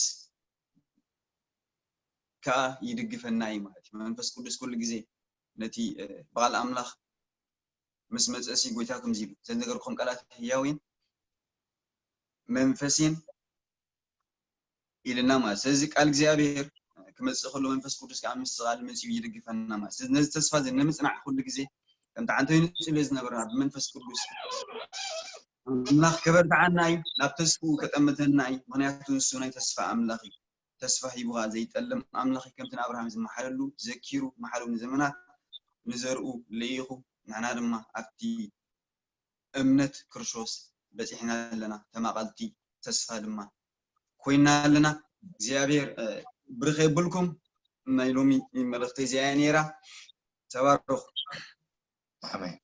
ከኣ ይድግፈና እዩ ማለት እዩ። መንፈስ ቅዱስ ኩሉ ግዜ ነቲ ብቓል ኣምላኽ ምስ መጸሲ ጎይታ ከምዚ ኢሉ ዘነገርኩም ቃላት ህያው እየን መንፈስ እየን ኢልና ማለት። ስለዚ ቃል እግዚኣብሔር ክመጽእ ከሎ መንፈስ ቅዱስ ከኣ ምስ ቃል መጺኡ ይድግፈና ማለት። ስለዚ ነዚ ተስፋ እዚ ንምጽናዕ ኩሉ ግዜ ከምቲ ዓንተይኑ ጽልዮ ዝነበረና ብመንፈስ ቅዱስ ኣምላኽ ከበርትዓና እዩ፣ ናብ ተስፍኡ ከጠምተና እዩ። ምኽንያቱ ንሱ ናይ ተስፋ ኣምላኽ እዩ። ተስፋ ሂቡ ከኣ ዘይጠልም ኣምላኽ እዩ። ከምቲ ንኣብርሃም ዝመሓለሉ ዘኪሩ መሓሉ ንዘመናት ንዘርኡ ልኢኹ ንሕና ድማ ኣብቲ እምነት ክርስቶስ በጺሕና ኣለና፣ ተማቐልቲ ተስፋ ድማ ኮይና ኣለና። እግዚኣብሔር ብርኽ የብልኩም። ናይ ሎሚ መልእኽቲ እዚኣ እያ ነይራ። ተባረኹ። ኣሜን።